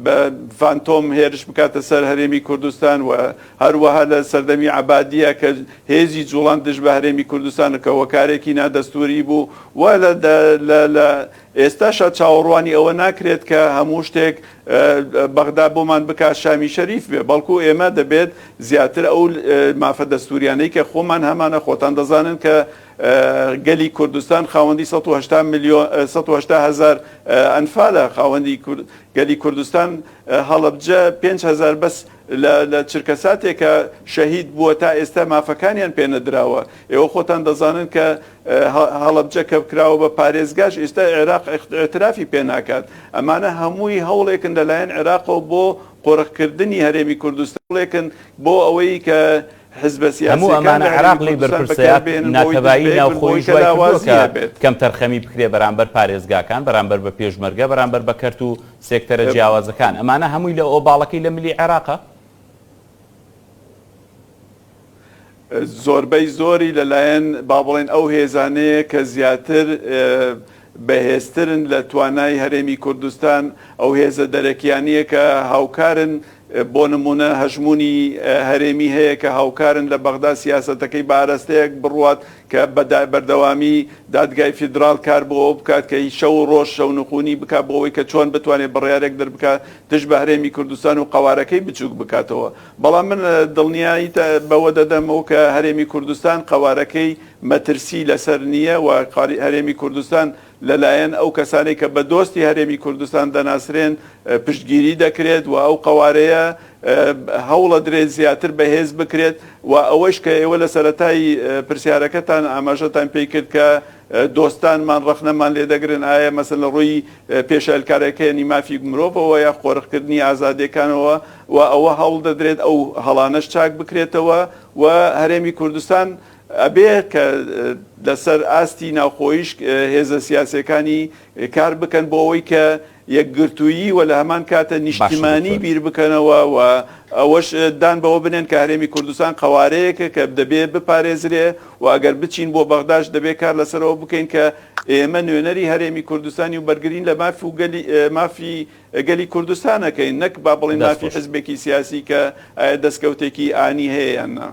بە فانتۆم هێرش بکاتە سەر هەرێمی کوردستان و هەروەها لە سەردەمی عەبادیە کە هێزی جوڵاند دژ بە هەرێمی کوردستان کە هۆکارێکی نادەستووری بوو و لە لە لە ئێستاشا چاوەڕوانی ئەوە ناکرێت کە هەموو شتێک بەغدا بۆمان بکات شامی شەریف بێ بەڵکو ئێمە دەبێت زیاتر ئەو مافە دەستوریانەی کە خۆمان هەمانە خۆتان دەزانن کە گەلی کوردستان خاوەندی 180 ملیۆن 180 هەزار ئەنفالە خاوەندی گەلی کوردستان هەڵەبجە 5000 بەس لە لە چرکەساتێکا شەهید بووە تا ئێستا مافەکانیان پێ نەدراوە ئێوە خۆتان دەزانن کە هەڵەبجە کە کراوە بە پارێزگاش ئێستا عێراق ئیعترافی پێ ناکات ئەمانە هەمووی هەوڵێکن لەلایەن عێراقەوە بۆ قۆرخکردنی هەرێمی کوردستان هەوڵێکن بۆ ئەوەی کە حزبە هەموو سیاسیەکان ئەمانە لە عێراق هەرێمی لێی کوردستان بەرپرسە بەکار بهێنن بۆ ئەوەی دژ ناتەبایی بە یەک بن بۆ ئەوەی ناوخۆییش کە وای کردووە لاوازی کە هەبێت. کەمتەرخەمی بکرێ بەرامبەر پارێزگاکان، بەرامبەر بە پێشمەرگە، بەرامبەر بە کەرت و سێکتەرە جیاوازەکان. ئەمانە هەمووی لە ئۆباڵەکەی لە ملی عێراقە؟ زۆربەی زۆری لەلایەن با بڵێین ئەو هێزانەیە کە زیاتر بەهێزترن لە توانای هەرێمی کوردستان، ئەو هێزە دەرەکیانەیە کە هاوکارن، بۆ نموونە هەژموونی هەرێمی هەیە کە هاوکارن لە بەغدا سیاسەتەکەی بە ئاراستەیەک بڕوات کە بە بەردەوامی دادگای فیدراڵ کار بۆ ئەوە بکات کە شەو و ڕۆژ شەونخونی بکات بۆ ئەوەی کە چۆن بتوانێت بڕیارێک دەربکات دژ بە هەرێمی کوردستان و قەوارەکەی بچووک بکاتەوە. بەڵام من دڵنیاییت بەوە دەدەمەوە کە هەرێمی کوردستان قەوارەکەی مەترسی لەسەر نییە و هەرێمی کوردستان لەلایەن ئەو کەسانەی کە بە دۆستی هەرێمی کوردستان دەناسرێن پشتگیری دەکرێت و ئەو قەوارەیە هەوڵەدرێت زیاتر بەهێز بکرێت و ئەوەش کە ئێوە لە سەرەتای پرسیارەکەتان ئاماژەتان پێی کرد کە دۆستانمان ڕەخنەمان لێ دەگرن ئایا مەسەلەن لە ڕووی پێشێلکاریەکانی مافی مرۆڤەوە یا قۆرخکردنی ئازادیەکانەوە و ئەوە هەوڵ دەدرێت ئەو هەڵانەش چاک بکرێتەوە و هەرێمی کوردستان ئەبێ کە لەسەر ئاستی ناوخۆیش هێزە سیاسیەکانی کار بکەن بۆ ئەوەی کە یەکگرتوویی و لە هەمان کاتە باشە نیشتیمانی دکتۆر. بیر بکەنەوە و ئەوەش دان بەوە بنێن کە هەرێمی کوردستان قەوارەیەکە کە دەبێ بپارێزرێ و ئەگەر بچین بۆ بەغداش دەبێ کار لەسەر ئەوە بکەین کە ئێمە نوێنەری هەرێمی کوردستانی و بەرگرین لە ماف و گەلی مافی گەلی کوردستان ئەکەین نەک با بڵێین دەست مافی خۆش. حزبێکی سیاسی کە ئایا دەستکەوتێکی ئانی هەیە یان نا.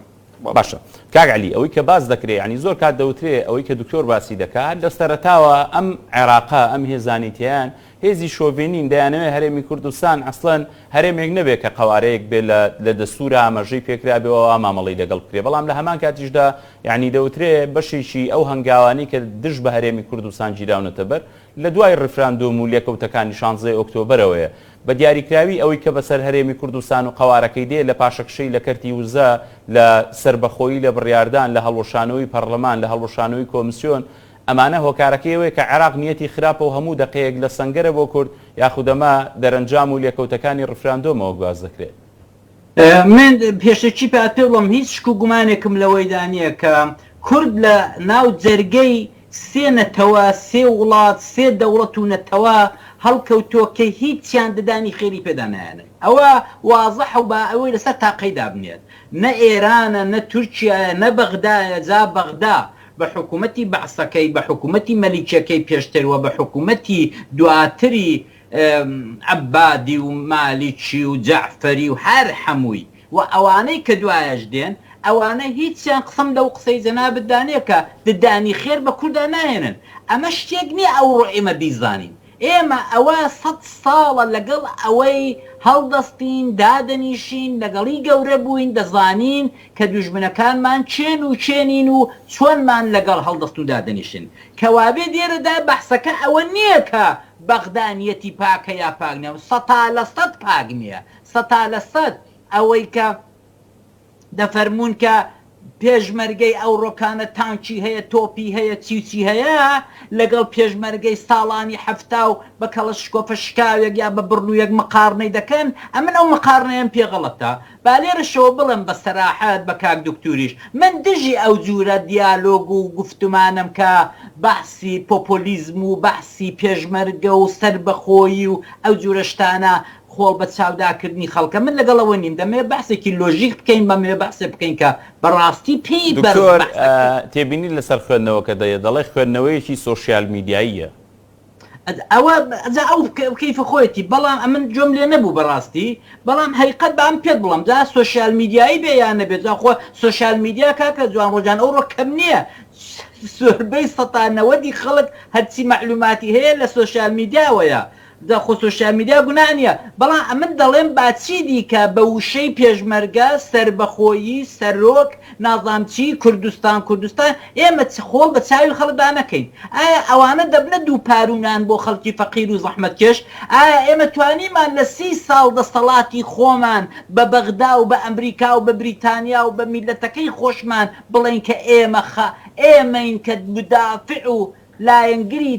بەڵێ. باشە. کاک عەلی ئەوەی کە باس دەکرێ یانی زۆر کات دەوترێ ئەوەی کە دکتۆر باسی دەکا هەر لە سەرەتاوە ئەم عێراقە ئەم هێزانەی تێیان هێزی شۆڤێنین دەیانەوێ هەرێمی کوردستان ئەسڵەن هەرێمێک نەبێ کە قەوارەیەک بێ لە لە دەستورا ئاماژەی پێکرابێ و ئەوا مامەڵەی لەگەڵ بکرێ بەڵام لە هەمان کاتیشدا یانی دەوترێ بەشێکی ئەو هەنگاوانەی کە دژ بە هەرێمی کوردستان گیراونەتە بەر لە دوای ڕیفراندۆم و لێکەوتەکانی شانزەی ئۆکتۆبەرەوەیە بە دیاریکراوی ئەوەی کە بەسەر هەرێمی کوردستان و قەوارەکەی دێ لە پاشەکشەی لە کەرتی وزە، لە سەربەخۆیی لە بڕیاردان، لە هەڵوەشانەوەی پەڕلەمان، لە هەڵوەشانەوەی کۆمسیۆن، ئەمانە هۆکارەکەی ئەوەیە کە عێراق نیەتی خراپە و هەموو دەقەیەک لە سەنگەرە بۆ کورد، یاخود ئەمە دەرەنجام و لێکەوتەکانی ڕیفراندۆمە وەک باس دەکرێت. من پێشەکی پێ بڵێم هیچ شک و گومانێکم لەوەیدا نییە کە کورد لە ناو جەرگەی سێ نەتەوە، سێ وڵات، سێ دەوڵەت و نەتەوە هەڵکەوتووە کە هیچیان ددانی خێری پێدا نایەنن. ئەوە وازحە و با ئەوەی لەسەر تاقەی دابنێت. نە ئێرانە، نە تورکیایە، نە بەغدایە، جا بەغدا بە حکوومەتی بەعسەکەی، بە حکوومەتی مەلیکیەکەی پێشتر و بە حکوومەتی دواتری عەبادی و مالیکی و جەعفەری و هەر حەمووی و ئەوانەی کە دوایەش دێن ئەوانە هیچیان قسەم لەو قسەی جەنابتدا نیە کە ددانی خێر بە کوردا ناهێنن ئەمە شتێک نیە ئەوڕۆ ئێمە بیزانین ئێمە ئەوە سەت ساڵە لەگەڵ ئەوەی هەڵدەستین دادەنیشین لەگەڵی گەورە بووین دەزانین کە دوژمنەکانمان کێن و کێ نین و چۆنمان لەگەڵ هەڵدەستن و دادەنیشن کەوابێ لێرەدا بەحسەکە ئەوە نیە کە بەغدا نیەتی پاکە یا پاک نیە سەتا لە سەت پاک نیە سەتا لە سەت ئەوەی کە دەفەرموون کە پێشمەرگەی ئەوڕۆکانە تانکی هەیە تۆپی هەیە چی و چی هەیە لەگەڵ پێشمەرگەی ساڵانی حەفتا و بە کەڵەشکۆفە شکاوێک یا بە بڕنوویەک مقارنەی دەکەن ئەمن ئەو مقارنەیەم پێ غەڵەتە با لێرەشەوە بڵێم بە سەراحەت بە کاک دوکتوریش من دژی ئەو جورە دیالۆگ و گوفتمانەم کە بەحسی پۆپۆلیزم و بەحسی پێشمەرگە و سەربەخۆیی و ئەو جورە شتانە خۆڵ بە چاودا کردنی خەڵکە من لەگەڵ ئەوە نیم دەمەوێ بەحسێکی لۆژیک بکەین بەمەوێ بەحسێ بکەین کە بەڕاستی پێی بەرز دکتۆر بەحسەکەی. تێبینی لەسەر خوێندنەوەکە دەیە دەڵێ خوێندنەوەیەکی سۆشیال میدیاییە. ئەوە جا ئەو کەیفە خۆیەتی بەڵام ئەمن گوێم لێ نەبوو بەڕاستی بەڵام هەیقەت با ئەم پێت بڵێم جا سۆشیال میدیایی بێ یا نەبێ جا خۆ سۆشیال میدیا کاکە جوان ڕۆژان ئەوڕۆ کەم نییە زۆربەی سەتا نەوەدی خەڵک هەرچی مەعلوماتی هەیە لە سۆشیال میدیاوەیە جا خۆ سۆشیال میدیا گوناه نییە بەڵام ئەمن دەڵێم با چی دیکە بە وشەی پێشمەرگە، سەربەخۆیی، سەرۆک، نازانم چی، کوردستان کوردستان، ئێمە چ خۆڵ بە چاوی خەڵکدا نەکەین؟ ئایا ئەوانە دەبنە دووپاروو نان بۆ خەڵکی فەقیر و زەحمەتکێش؟ ئایا ئێمە توانیمان لە سی ساڵ دەستەڵاتی خۆمان بە بەغدا و بە ئەمریکا و بە بریتانیا و بە میللەتەکەی خۆشمان بڵێین کە ئێمە خا ئێمەین کە مودافع و لایەنگری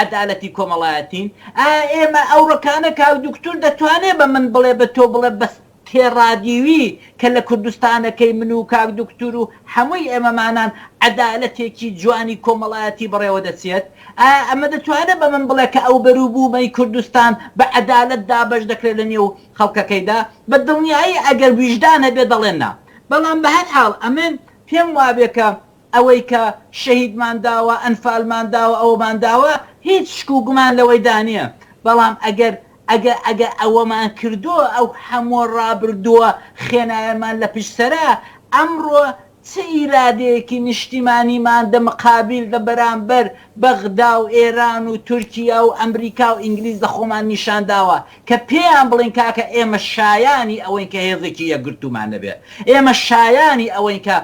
عەدالەتی کۆمەڵایەتین؟ ئایا ئێمە ئەوڕۆکانە کاک دوکتور دەتوانێ بە من بڵێ بە تۆ بڵێ بە تێڕادیوی کە لە کوردستانەکەی من و کاک دوکتور و حەمووی ئێمەمانان عەدالەتێکی جوانی کۆمەڵایەتی بەڕێوە دەچێت؟ ئایا ئەمە دەتوانێ بە من بڵێ کە ئەو بەروبوومەی کوردستان بە عەدالەت دابەش دەکرێ لە نێو خەڵکەکەیدا؟ بە دڵنیایی ئەگەر ویژدان هەبێ دەڵێ نا. بەڵام بە هەر حاڵ ئەمن پێم وابێ کە ئەوەی کە شەهیدمان داوە، ئەنفالمان داوە، ئەوەمان داوە، هیچ شک و گومان لەوەیدا نییە، بەڵام ئەگەر ئەگەر ئەگەر ئەوەمان کردووە، ئەو هەموو ڕابردووە خێنایەمان لە پشت سەرە، ئەمڕۆ چ ئیرادەیەکی نیشتیمانیمان دە مقابیل دە بەرامبەر بەغدا و ئێران و تورکیا و ئەمریکا و ئینگلیز لە خۆمان نیشان داوە کە پێیان بڵێین کاکە ئێمە شایانی ئەوەین کە هێزێکی یەکگرتوومان هەبێ، ئێمە شایانی ئەوەین کە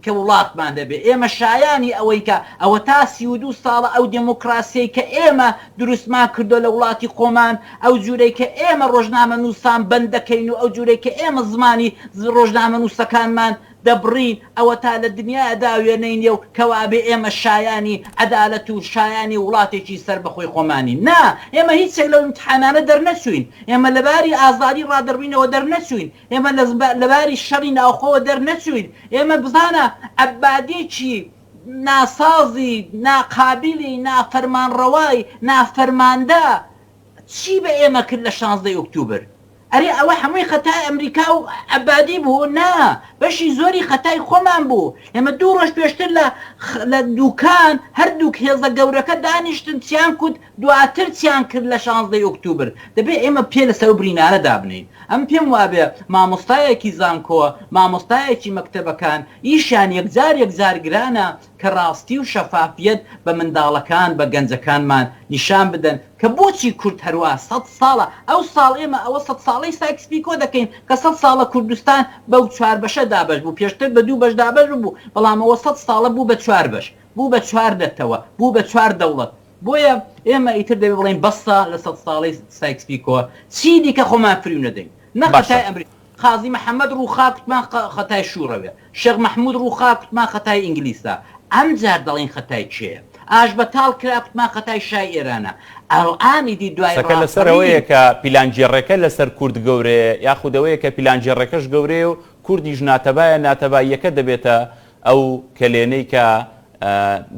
کە وڵاتمان دەبێ ئێمە شایانی ئەوەین کە ئەوەتا 32 ساڵە ئەو دێمۆکڕاسیەی کە ئێمە دروستمان کردوە لە وڵاتی خۆمان ئەو جورەی کە ئێمە ڕۆژنامەنووسان بەند دەکەین و ئەو جورەی کە ئێمە زمانی ڕۆژنامەنووسەکانمان دەبڕین ئەوەتا لە دنیادا وێنەی نیە و کەوابێ ئێمە شایانی عەدالەت و شایانی وڵاتێکی سەربەخۆی خۆمانین نا ئێمە هیچێک لەو ئیمتحانانە دەرنەچووین ئێمە لەباری ئازادی ڕادەربڕینەوە دەرنەچووین ئێمە لە باری شەڕی ناوخۆوە دەرنەچووین، ئێمە بزانە عەبادیی ناسازی، ناقابیلی، نافەرمانڕەوای، نافەرماندە چی بە ئێمە کرد لە شانزدەی ئۆکتوبر؟ ئەرێ ئەوە هەمووی خەتای ئەمریکا و عەبادی بوو؟ نا، بەشی زۆری خەتای خۆمان بوو. ئێمە دوو ڕۆژ پێشتر لە لە دوکان هەردووک هێزە گەورەکە دانیشتن چیان کوت، دواتر چیان کرد لە شانزدەی ئۆکتوبر. دەبێ ئێمە پێ لەسەر ئەو برینانە دابنێین. ئەمن پێم وابێ مامۆستایەکی زانکۆ، مامۆستایەکی مەکتەبەکان ئیشیان یەکجار یەکجار گرانە کە ڕاستی و شەفافیەت بە منداڵەکان، بە گەنجەکانمان نیشان بدەن کە بۆچی کورد هەروا سەدساڵە، ئەو ساڵ ئێمە ئەوە سەدساڵەی سایکس پیکۆ دەکەین کە سەدساڵە کوردستان بەو چوار بەشە دابەش بوو، پێشتر بە دوو بەش دابەش ببوو، بەڵام ئەوە سەدساڵە بوو بە چوار بەش، بوو بە چوار نەتەوە، بوو بە چوار دەوڵەت. بۆیە ئێمە ئیتر دەبێ بڵێین بەسە لە سەدساڵەی سایکس پیکۆ، چی دیکە خۆمان فریو نەدەین. نە باشە. خەتای ئەمریکا، قازی محەمەد ڕووخا کوتمان خەتای شووڕەوێ، شێخ مەحموود ڕووخا کوتمان خەتای ئینگلیسە، ئەمجار دەڵێین خەتای کێیە؟ ئاشبەتاڵ کرا کوتمان خەتای شای ئێرانە، ئەلئان ئیدی دوای قسەکە لەسەر ئەوەیە ڕاپەڕین. کە پیلانگێڕێکە لەسەر کورد گەورەیە یاخود ئەوەیە کە پیلانگێڕێکەش گەورەیە و کوردیش ناتەبایە، ناتەباییەکە دەبێتە ئەو کەلێنەی کە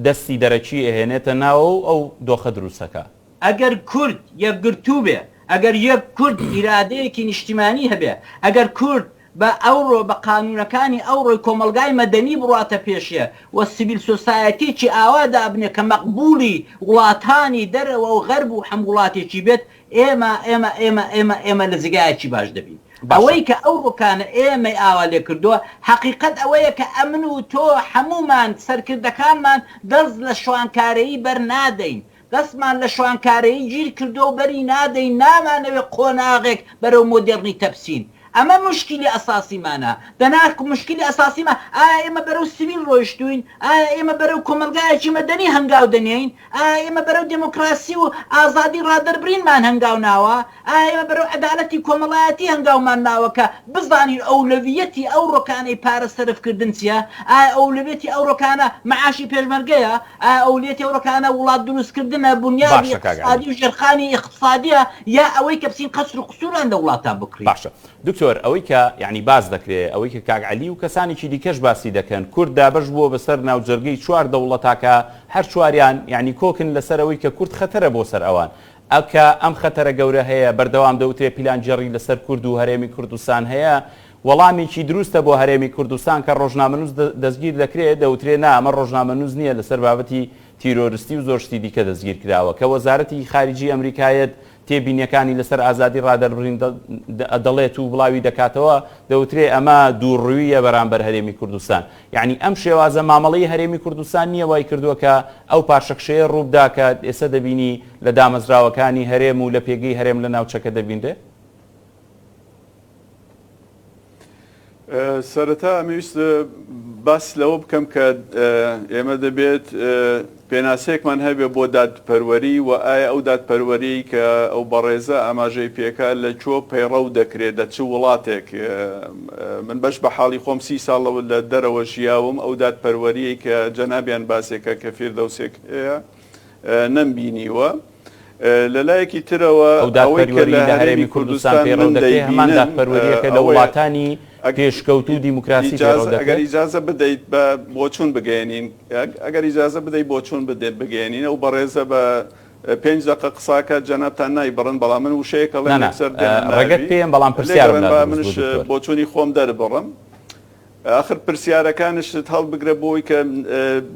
دەستی دەرەکی ئەهێنێتە ناوە و ئەو دۆخە دروستەکا. ئەگەر کورد یەکگرتوو بێ، ئەگەر یەک کورد ئیرادەیەکی نیشتیمانی هەبێ، ئەگەر کورد بە ئەوڕۆ بە قانوونەکانی ئەوڕۆی کۆمەڵگای مەدەنی بڕواتە پێشێ و civil society ێکی ئاوا دابنێ کە مەقبوولی وڵاتانی دەرەوە و غەرب و هەم وڵاتێکی بێت، ئێمە ئێمە ئێمە ئێمە ئێمە لە جێگایەکی باش دەبین. باشە. ئەوەی کە ئەو ڕۆکانە ئێمەی ئاوا لێ کردووە، حەقیقەت ئەوەیە کە ئەمن و تۆ هەموومان سەرکردەکانمان دەست لە شوانکارەیی بەر نادەین. دەستمان لە شوانکارەیی گیر کردووە و بەری نادەین، نامانەوێ قۆناغێک بەرەو مۆدێڕنیتە بچین. ئەمە موشکیلی ئەساسیمانە. دەنا موشکیلی ئەساسیمان ئایا ئێمە بەرەو سڤیل ڕۆیشتووین؟ ئایا ئێمە بەرەو کۆمەڵگایەکی مەدەنی هەنگاو دەنێین؟ ئایا ئێمە بەرەو دێمۆکراسی و ئازادی ڕادەربرینمان هەنگاو ناوە؟ ئایا ئێمە بەرەو عەدالەتی کۆمەڵایەتی هەنگاومان ناوە کە بزانین ئەولەویەتی ئەوڕۆکانەی پارە سەرف کردن چیە؟ ئایا ئەولەویەتی ئەوڕۆکانە مەعاشی پێشمەرگەیە؟ ئایا ئەولەویەتی ئەوڕۆکانە وڵات دروست کردنە، بونیادی باشە کاک عەلی. ئیقتسادی و ژێرخانی ئیقتسادیە یا ئەوەی کە بچین قەسر و قسوران لە وڵاتان بکڕین؟ باشە دکتۆر ئەوەی کە یانی باس دەکرێ ئەوەی کە کاک عەلی و کەسانێکی دیکەش باسی دەکەن کورد دابەش بووە بەسەر ناوجەرگەی چوار دەوڵەتا کە هەر چواریان یانی کۆکن لەسەر ئەوەی کە کورد خەتەرە بۆ سەر ئەوان کە ئەم خەتەرە گەورە هەیە، بەردەوام دەوترێ پیلانگێڕی لەسەر کورد و هەرێمی کوردستان هەیە، وەڵامێکی دروستە بۆ هەرێمی کوردستان کە ڕۆژنامەنووس دەستگیر دەکرێ، دەوترێ نا ئەمە ڕۆژنامەنووس نییە لەسەر بابەتی تیرۆرستی و زۆر شتی دیکە دەستگیر کراوە، کە وەزارەتی خاریجی ئەمریکایەت تێبینیەکانی لەسەر ئازادی ڕادەربڕین دەڵێت و بڵاوی دەکاتەوە، دەوترێ ئەمە دووڕوویە بەرامبەر هەرێمی کوردستان. یەعنی ئەم شێوازە مامەڵەی هەرێمی کوردستان نییە وای کردووە کە ئەو پاشەکشەیە ڕووبدا کە ئێستا دەبینی لە دامەزراوەکانی هەرێم و لە پێگەی هەرێم لە ناوچەکە دەبینرێ؟ سەرەتا ئەمەویست باس لەوە بکەم کە ئێمە دەبێت پێناسەیەکمان هەبێ بۆ دادپەروەری و ئایا ئەو دادپەروەریی کە ئەو بەڕێزە ئاماژەی پێکا لە کوێ پەیڕەو دەکرێت لە چ وڵاتێک؟ من بەش بە حاڵی خۆم سی ساڵ لە دەرەوە ژیاوم ئەو دادپەروەریی کە جەنابیان باسێکە کە فیردەوسێک هەیە نەمبینیوە. لە لایەکی ترەوە ئەو ئەوەی کە دادپەروەری لە لە هەرێمی هەرێمی کوردستان کوردستان پەیڕەو من دەکرێ هەمان دەیبینم دادپەروەرییە کە لە ئەوەیە وڵاتانی پێشکەوتوو و دیموکراسی پەیڕەو ئیجازە ئەگەر دەکرێت؟ ئیجازە بدەیت بە بۆچوون بگەیەنین ئەگەر ئیجازە بدەیت بۆچوون بگەیەنین ئەو بەڕێزە بە پێنج دەقە قساکات جەنابتان نایبڕن بەڵام من وشەیەک نا ئەڵێم نا یەکسەر دێنە ڕێگەت ناوی پێیەم بەڵام پرسیارم لێگەڕێن لا با دروست منش بوو دکتۆر. بۆچوونی خۆم دەربڕم. ئاخر پرسیارەکانشت هەڵبگرە بۆی کە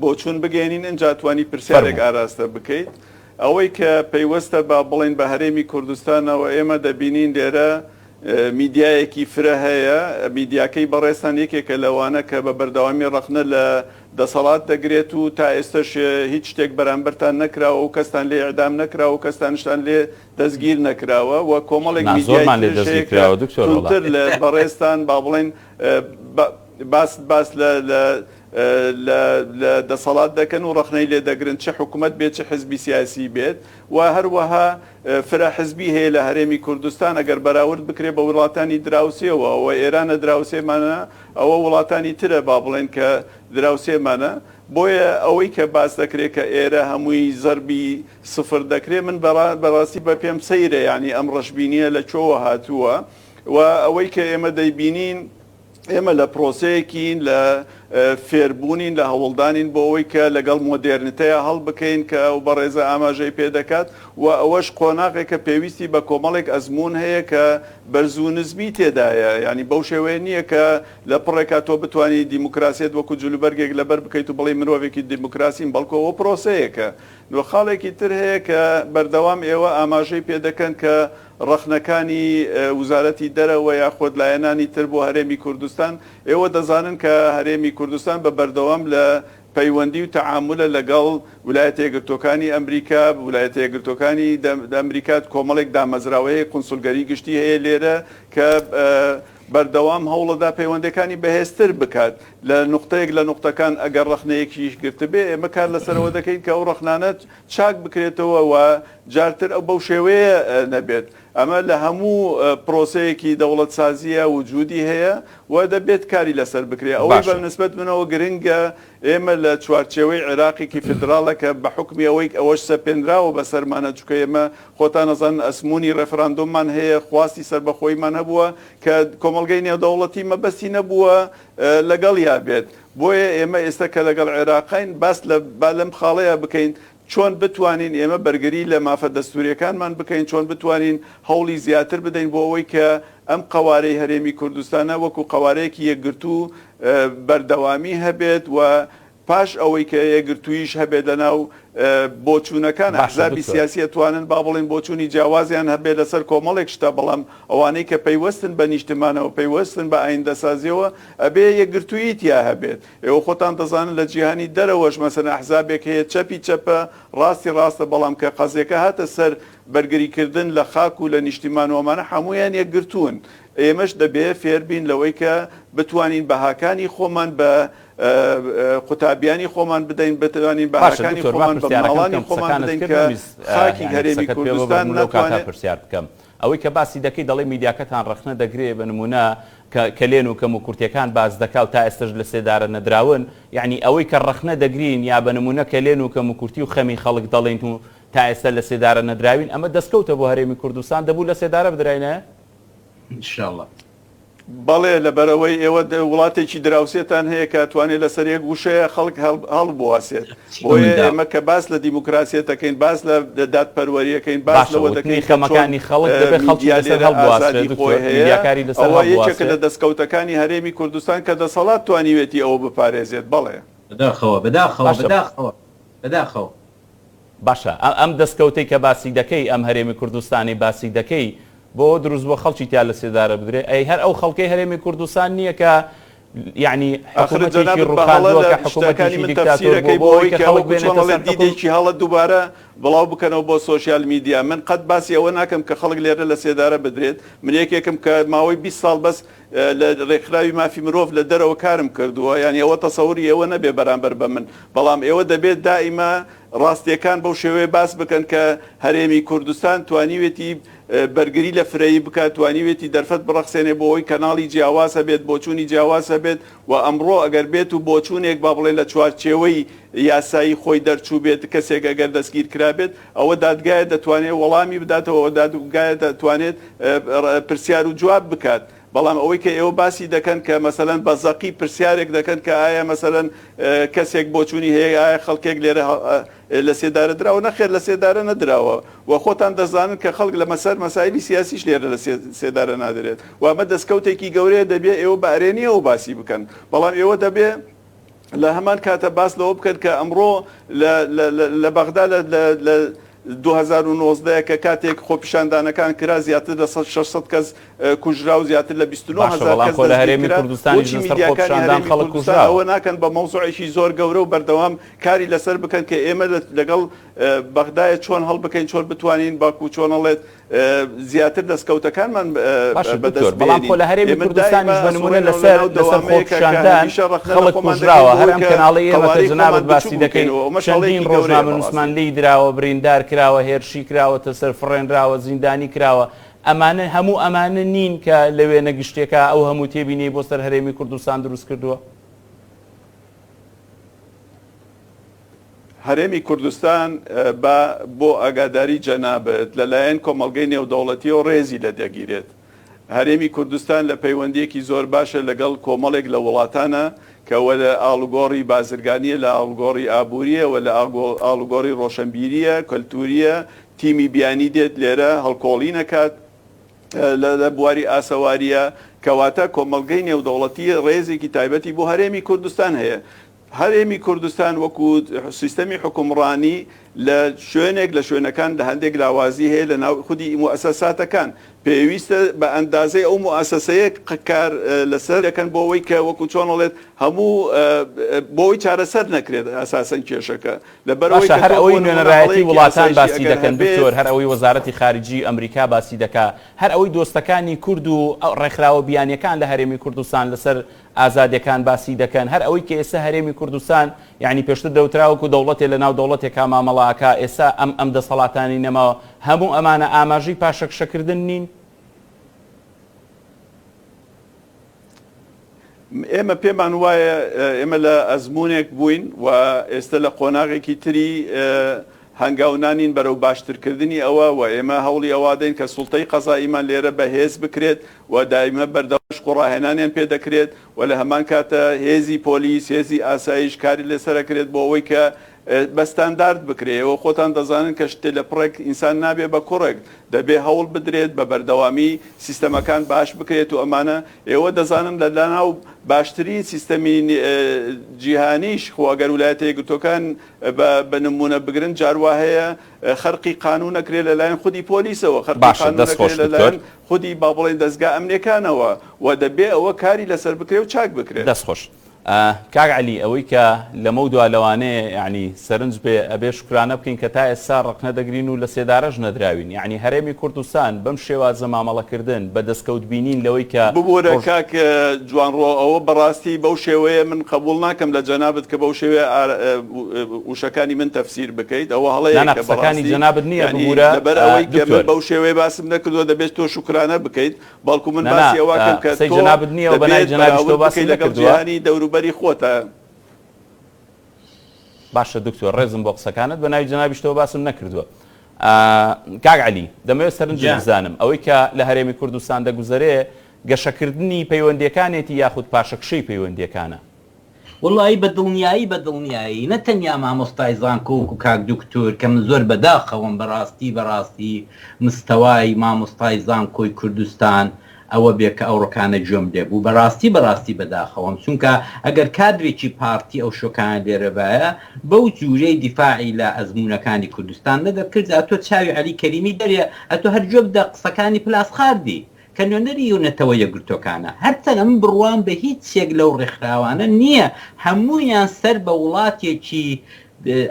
بۆچوون بگەیەنین ئینجا توانی پرسیارێک فەرموو. ئاراستە بکەیت. ئەوەی کە پەیوەستە با بڵێین بە هەرێمی کوردستانەوە ئێمە دەبینین لێرە میدیایەکی فرە هەیە، میدیاکەی بەڕێزتان یەکێکە لەوانە کە بە بەردەوامی ڕەخنە لە دەسەڵات دەگرێت و تا ئێستەش هیچ شتێک بەرامبەرتان نەکراوە و کەستان لێ ئیعدام نەکراوە و کەستانشتان لێ دەستگیر نەکراوە و کۆمەڵێک نا میدیای زۆرمان لێ ترش دەستگیر هەیە کە کراوە دکتۆر وەڵا. توندتر لە بەڕێزتان با بڵێین باس باس لە لە لە لە دەسەڵات دەکەن و ڕەخنەی لێ دەگرن چ حکومەت بێت چ حزبی سیاسی بێت و هەروەها فرە حزبی هەیە لە هەرێمی کوردستان ئەگەر بەراورد بکرێت بە وڵاتانی دراوسێوە ئەوە ئێرانە دراوسێمانە ئەوە وڵاتانی ترە با بڵێن کە دراوسێمانە بۆیە ئەوەی کە باس دەکرێت کە ئێرە هەمووی زەربی سفر دەکرێت من بەڕاستی بە پێم سەیرە یانی ئەم ڕەشبینیە لە کوێوە هاتووە و ئەوەی کە ئێمە دەیبینین. ئێمە لە پرۆسەیەکین لە فێربوونین لە هەوڵدانین بۆ ئەوەی کە لەگەڵ مۆدێرنیتەیا هەڵبکەین کە ئەو بەڕێزە ئاماژەی پێ دەکات و ئەوەش قۆناغێکە پێویستی بە کۆمەڵێک ئەزموون هەیە کە بەرز و نزمی تێدایە یانی بەو شێوەیە نییە کە لە پڕێکا تۆ بتوانی دیموکراسیەت وەکو جلوبەرگێک لەبەر بکەیت و بڵێی مرۆڤێکی دیموکراسیم بەڵکو ئەوە پرۆسەیەکە و خاڵێکی تر هەیە کە بەردەوام ئێوە ئاماژەی پێ دەکەن کە ڕەخنەکانی وزارەتی دەرەوە یاخود لایەنانی تر بۆ هەرێمی کوردستان، ئێوە دەزانن کە هەرێمی کوردستان بە بەردەوام لە پەیوەندی و تەعامولە لەگەڵ ولایەتە یەکگرتووەکانی ئەمریکا، ولایەتە یەکگرتووەکانی ئەمریکا کۆمەڵێک دامەزراوە هەیە، کونسولگەری گشتی هەیە لێرە کە بەردەوام هەوڵەدا پەیوەندەکانی بەهێزتر بکات، لە نوقتەیەک لە نوقتەکان ئەگەر ڕەخنەیەکیش گرتبێ ئێمە کار لەسەرەوە دەکەین کە ئەو ڕەخنانە چاک بکرێتەوە و جارتر ئەو بەو شێوەیە نەبێت. ئەمە لە هەموو پرۆسەیەکی دەوڵەتسازییە وجودی هەیە و دەبێت کاری لەسەر بکرێت. ئەوەی بە باشە. نسبەت منەوە گرنگە ئێمە لە چوارچێوەی عێراقێکی فیدراڵە کە بە حوکمی ئەوەی ئەوەش سەپێنراوە بەسەرمانە چونکە ئێمە خۆتان ئەزانن ئەزموونی ڕێفراندۆممان هەیە، خواستی سەربەخۆییمان هەبووە کە کۆمەڵگەی نێودەوڵەتی مەبەستی نەبووە لەگەڵیا بێت. بۆیە ئێمە ئێستا کە لەگەڵ عێراقین باس لە با لەم خاڵەیا بکەین چۆن بتوانین ئێمە بەرگری لە مافە دەستوورییەکانمان بکەین، چۆن بتوانین هەوڵی زیاتر بدەین بۆ ئەوەی کە ئەم قەوارەی هەرێمی کوردستانە وەکو قەوارەیەکی یەکگرتوو بەردەوامی هەبێت و پاش ئەوەی کە یەکگرتووییش هەبێت لەناو بۆچوونەکان، باشە ئەحزابی دکتۆر. سیاسی ئەتوانن با بڵێین بۆچوونی جیاوازیان هەبێت لەسەر کۆمەڵێک شتە، بەڵام ئەوانەی کە پەیوەستن بە نیشتمانەوە، پەیوەستن بە ئایندەسازییەوە ئەبێ یەکگرتوویی تیا هەبێت. ئێوە خۆتان دەزانن لە جیهانی دەرەوەش مەسەلەن ئەحزابێک هەیە چەپی چەپە، ڕاستی ڕاستە، بەڵام کە قەزیەکە هاتە سەر بەرگری کردن لە خاک و لە نیشتیمان و ئەمانە حەموویان یەکگرتوون. ئێمەش دەبێ فێر بین لەوەی کە بتوانین بەهاکانی خۆمان بە قوتابیانی خۆمان بدەین، بتوانین باشە بەهاکانی دکتۆر با خۆمان بە پرسیارەکەم مناڵانی بکەم خۆمان قسەکانت بدەین کرد کە نەمویست خاکی یانی هەرێمی قسەکەت پێ کوردستان ببڕم و لەو کاتە نەتوانێ پرسیار بکەم. ئەوەی کە باسی دەکەی دەڵێی میدیاکەتان ڕەخنە دەگرێ بە نموونە کە کەلێن و کەموکورتیەکان باس دەکا و تا ئێستەش لە سێدارە نەدراون یەعنی ئەوەی کە ڕەخنە دەگرین یا بە نموونە کەلێن و کەموکورتی و خەمی خەڵک دەڵێین و تا ئێستا لە سێدارە نەدراوین ئەمە دەستکەوتە بۆ هەرێمی کوردستان دەبوو لە سێدارە بدراینایە؟ ان شاءاللە. بەڵێ لەبەرئەوەی ئێوە وڵاتێکی دراوسێتان هەیە کە ئەتوانێت لەسەر یەک وشەیە خەڵک هەڵبواسێت بۆیە ئێمە کە باس لە دیموکراسیەت ئەکەین باس لە دادپەروەری ئەکەین باس باشە لەوە وتنی دەکەین کە چۆن خەمەکانی خەڵک دەبێت خەڵکی میدیا لەسەر لێرە هەڵبواسرێت ئازادی دکتۆر خۆی هەیە میدیاکاری لەسەر ئەوە یەکێکە هەڵبواسرێت. لە دەستکەوتەکانی هەرێمی کوردستان کە دەسەڵات توانیوێتی ئەوە بپارێزێت بەڵێ. بەداخەوە بەداخەوە باشە بەداخەوە بەداخەوە. باشە ئەم دەستکەوتەی کە باسی دەکەی ئەم هەرێمی کوردستانەی باسی دەکەی بۆ دروست بوە خەڵکی تیا لە سێدارە بدرێ ئەی هەر ئەو خەڵکەی هەرێمی کوردستان نیە کە یەعنی ئاخر حکومەتێکی جەنابت بە هەڵە ڕوخاندوە لە کە شتەکانی حکومەتێکی من دیکتاتۆر بوە تەفسیرەکەی بۆ بۆ ئەوەی ئەوەی کە کە خەڵک وەکو چۆن بێنێتە ئەڵێ سەر حوکم. دیدێکی هەڵە دووبارە بڵاو بکەنەوە بۆ سۆشیال میدیا من قەت باسی ئەوە ناکەم کە خەڵک لێرە لە سێدارە بدرێت من یەکێکم کە ماوەی 20 ساڵ بەس لە ڕێکخراوی مافی مرۆڤ لە دەرەوە کارم کردووە یانی ئەوە تەسەوری ئێوە نەبێ بەرامبەر بە من بەڵام ئێوە دەبێت دائیما ڕاستیەکان بەو شێوەیە باس بکەن کە هەرێمی کوردستان توانیوێتی بەرگری لە فرەیی بکات، توانیوێتی دەرفەت بڕەخسێنێ بۆ ئەوەی کەناڵی جیاواز هەبێت، بۆچوونی جیاواز هەبێت و ئەمڕۆ ئەگەر بێت و بۆچوونێک با بڵێن لە چوارچێوەی یاسایی خۆی دەرچووبێت، کەسێک ئەگەر دەستگیر کرابێت، ئەوە دادگایە دەتوانێت وەڵامی بداتەوە، ئەوە دادگایە دەتوانێت پرسیار و جواب بکات. بەڵام ئەوەی کە ئێوە باسی دەکەن کە مەسەلەن بە زەقی پرسیارێک دەکەن کە ئایا مەسەلەن کەسێک بۆچوونی هەیە ئایا خەڵکێک لێرە لە سێدارە دراوە نەخێر لە سێدارە نەدراوە و خۆتان دەزانن کە خەڵک لە مەسەر مەسایلی سیاسیش لێرە لە سێدارە نادرێت و ئەمە دەستکەوتێکی گەورەیە دەبێ ئێوە بە ئەرێنیەوە باسی بکەن بەڵام ئێوە دەبێ لە هەمان کاتە باس لەوە بکەن کە ئەمڕۆ لە بەغدا لە 2019 کە کاتێک خۆپیشاندانەکان کرا زیاتر لە 600 کەس کوژرا و زیاتر لە 29 باشە هەزار بەڵام کەس خۆ لە دەستگیر هەرێمی کرا کوردستانیش بۆچی لەسەر میدیاکانی خۆپیشاندان هەرێمی خەڵک کوردستان کوژراوە. ئەوە ناکەن بە مەوزوعێکی زۆر گەورە و بەردەوام کاری لەسەر بکەن کە ئێمە لەگەڵ بەغدایە چۆن هەڵبکەین چۆن بتوانین باکو چۆن ئەڵێت زیاتر دەستکەوتەکانمان باشە دکتۆر بەدەست بەڵام خۆ بێنین. لە هەرێمی ئێمە کوردستانیش دائیما بە نمونە ئەسوڕێنەوە لەسەر لەناو لەسەر دەوامەیەکە کە خۆپیشاندان هەمیشە ڕەخنە لە خەڵک خۆمان دەکەین کوژراوە هەر بەوەی ئەم کە کەناڵەی ئێمە کە قەوارەی جەنابت خۆمان باسی بچووک دەکەی بکەینەوە ئەمەش چەندین هەڵەیەکی گەورەیە ڕۆژنامەنووسمان بەڕاستی. لێی دراوە بریندار کراوە هێرشی کراوەتە سەر فڕێنراوە زیندانی کراوە ئەمانە هەموو ئەمانە نین کە لە وێنە گشتیەکە ئەو هەموو تێبینیەی بۆ سەر هەرێمی کوردستان دروست کردووە؟ هەرێمی کوردستان با بۆ ئاگاداری جەنابت لە لایەن کۆمەڵگەی نێودەوڵەتیەوە ڕێزی لێ دەگیرێت. هەرێمی کوردستان لە پەیوەندییەکی زۆر باشە لەگەڵ کۆمەڵێک لە وڵاتانە کە وە لە ئاڵوگۆڕی بازرگانییە، لە ئاڵوگۆڕی ئابوورییە، وە لە ئاڵوگۆڕی ڕۆشەنبیرییە، کەلتوورییە، تیمی بیانی دێت لێرە هەڵکۆڵین ئەکات لە بواری ئاسەوارییە، کەواتە کۆمەڵگەی نێودەوڵەتی ڕێزێکی تایبەتی بۆ هەرێمی کوردستان هەیە. هەرێمی کوردستان وەکو سیستەمی حوکمڕانی لە شوێنێک لە شوێنەکان لە هەندێک لاوازی هەیە لە ناو خودی موئەسەساتەکان پێویستە بە ئەندازەی ئەو موئەسەسەیە کار لەسەر دەکەن بۆ ئەوەی کە وەکو چۆن ئەڵێت هەموو بۆ ئەوەی چارەسەر نەکرێت ئەساسەن کێشەکە لەبەرئەوەی باشە کە هەر تۆ بۆ ئەوەی نموونە نوێنەرایەتی هەڵەیەکی وڵاتان ئاسایشی باسی ئەگەر دەکەن هەبێت دکتۆر هەر ئەوەی وەزارەتی خارجی ئەمریکا باسی دەکا هەر ئەوەی دۆستەکانی کورد و ڕێکخراوە بیانیەکان لە هەرێمی کوردستان لەسەر ئازادیەکان باسی دەکەن هەر ئەوەی کە ئێستا هەرێمی کوردستان یانی پێشتر دەوترا وەکو دەوڵەتێ لە ناو دەوڵەتێکا مامەڵە ئەکا ئێستا ئەم ئەم دەسەڵاتانەی نەماوە هەموو ئەمانە ئاماژەی پاشەکشەکردن نین؟ ئێمە پێمان وایە ئێمە لە ئەزموونێک بووین و ئێستە لە قۆناغێکی تری هەنگاونانین بەرەو باشترکردنی ئەوە و ئێمە هەوڵی ئەوادەین کە سوڵتەی قەزاییمان لێرە بەهێز بکرێت و دایمە بەردەوام مەشق و ڕاهێنانیان پێ دەکرێت و لە هەمان کاتە هێزی پۆلیس، هێزی ئاسایش کاری لەسەر ئەکرێت بۆ ئەوەی کە بە ستاندارد بکرێ. ئێوە خۆتان دەزانن کە شتێ لە پڕێک ئینسان نابێ بە کوڕێک، دەبێ هەوڵ بدرێت بە بەردەوامی سیستەمەکان باش بکرێت و ئەمانە ئێوە دەزانن لە لەناو باشترین سیستەمی جیهانیش خۆ ئەگەر ولایەتە یەکگرتووەکان بە نموونە بگرن جار وا هەیە خەرقی قانوون ئەکرێ لەلایەن خودی پۆلیسەوە، خەرقی باشە قانوون دەست ئەکرێ خۆش دکتۆر. لەلایەن خودی با بڵێین دەزگا ئەمنیەکانەوە و دەبێ ئەوە کاری لەسەر بکرێ و چاک بکرێت. دەست خۆش کاک عەلی ئەوەی کە لەمەودوا لەوانەیە یەعنی سەرنج بێ ئەبێ شوکرانە بکەین کە تا ئێستا ڕەخنە دەگرین و لە سێدارەش نەدراوین یەعنی هەرێمی کوردستان بەم شێوازە مامەڵە کردن بە دەستکەوت بینین لەوەی کە ببورە ڕۆژ کاک جوانڕۆ ئەوە بەڕاستی بەو شێوەیە من قبوڵ ناکەم لە جەنابت کە بەو شێوەیە وشەکانی من تەفسیر بکەیت ئەوە نا نا هەڵەیەکە قسەکانی بەڕاستی جەنابت نییە یانی ببورە لەبەر ئەوەی کە من دکتۆر. بەو شێوەیە باسم نەکردووە دەبێت تۆ شوکرانە بکەیت بەڵکو من نا نا باسی ئەوە ئەکەم کە قسەی تۆ جەنابت نییە و بە ناوی دەبێت جەنابیشتەوە بەراورد باسم بکەیت لەگەڵ نەکردووە. جیهانی دەوروبەری خۆتا. باشە دکتۆر ڕێزم بۆ قسەکانت بە ناوی جەنابیشتەوە باسم نەکردووە. کاک عەلی دەمەوێت سەرنجت گیان. بزانم ئەوەی کە لە هەرێمی کوردستان دەگوزەرێ گەشەکردنی پەیوەندیەکانێتی یاخود پاشەکشەی پەیوەندیەکانە؟ وەڵایی بە دڵنیایی بە دڵنیایی نە تەنیا مامۆستای زانکۆ وەکو کاک دوکتور کە من زۆر بەداخەوەم بەڕاستی بەڕاستی مستەوای مامۆستای زانکۆی کوردستان ئەوە بێ کە ئەوڕۆکانە گوێم لێ بوو بەڕاستی بەڕاستی بەداخەوەم چونکە ئەگەر کادرێکی پارتی ئەو شۆکانە لێرە بایە بەو جورەی دیفاعی لە ئەزموونەکانی کوردستان نەدەکرد ئەتۆ چاوی عەلی کەریمی دەرێ ئەتۆ هەر گوێ بدە قسەکانی پلاسخاردی کە نوێنەری نەتەوە یەکگرتوەکانە، هەرچەندە من بڕوام بە هیچ یەک لەو ڕێکخراوانە نییە، هەموویان سەر بە وڵاتێکی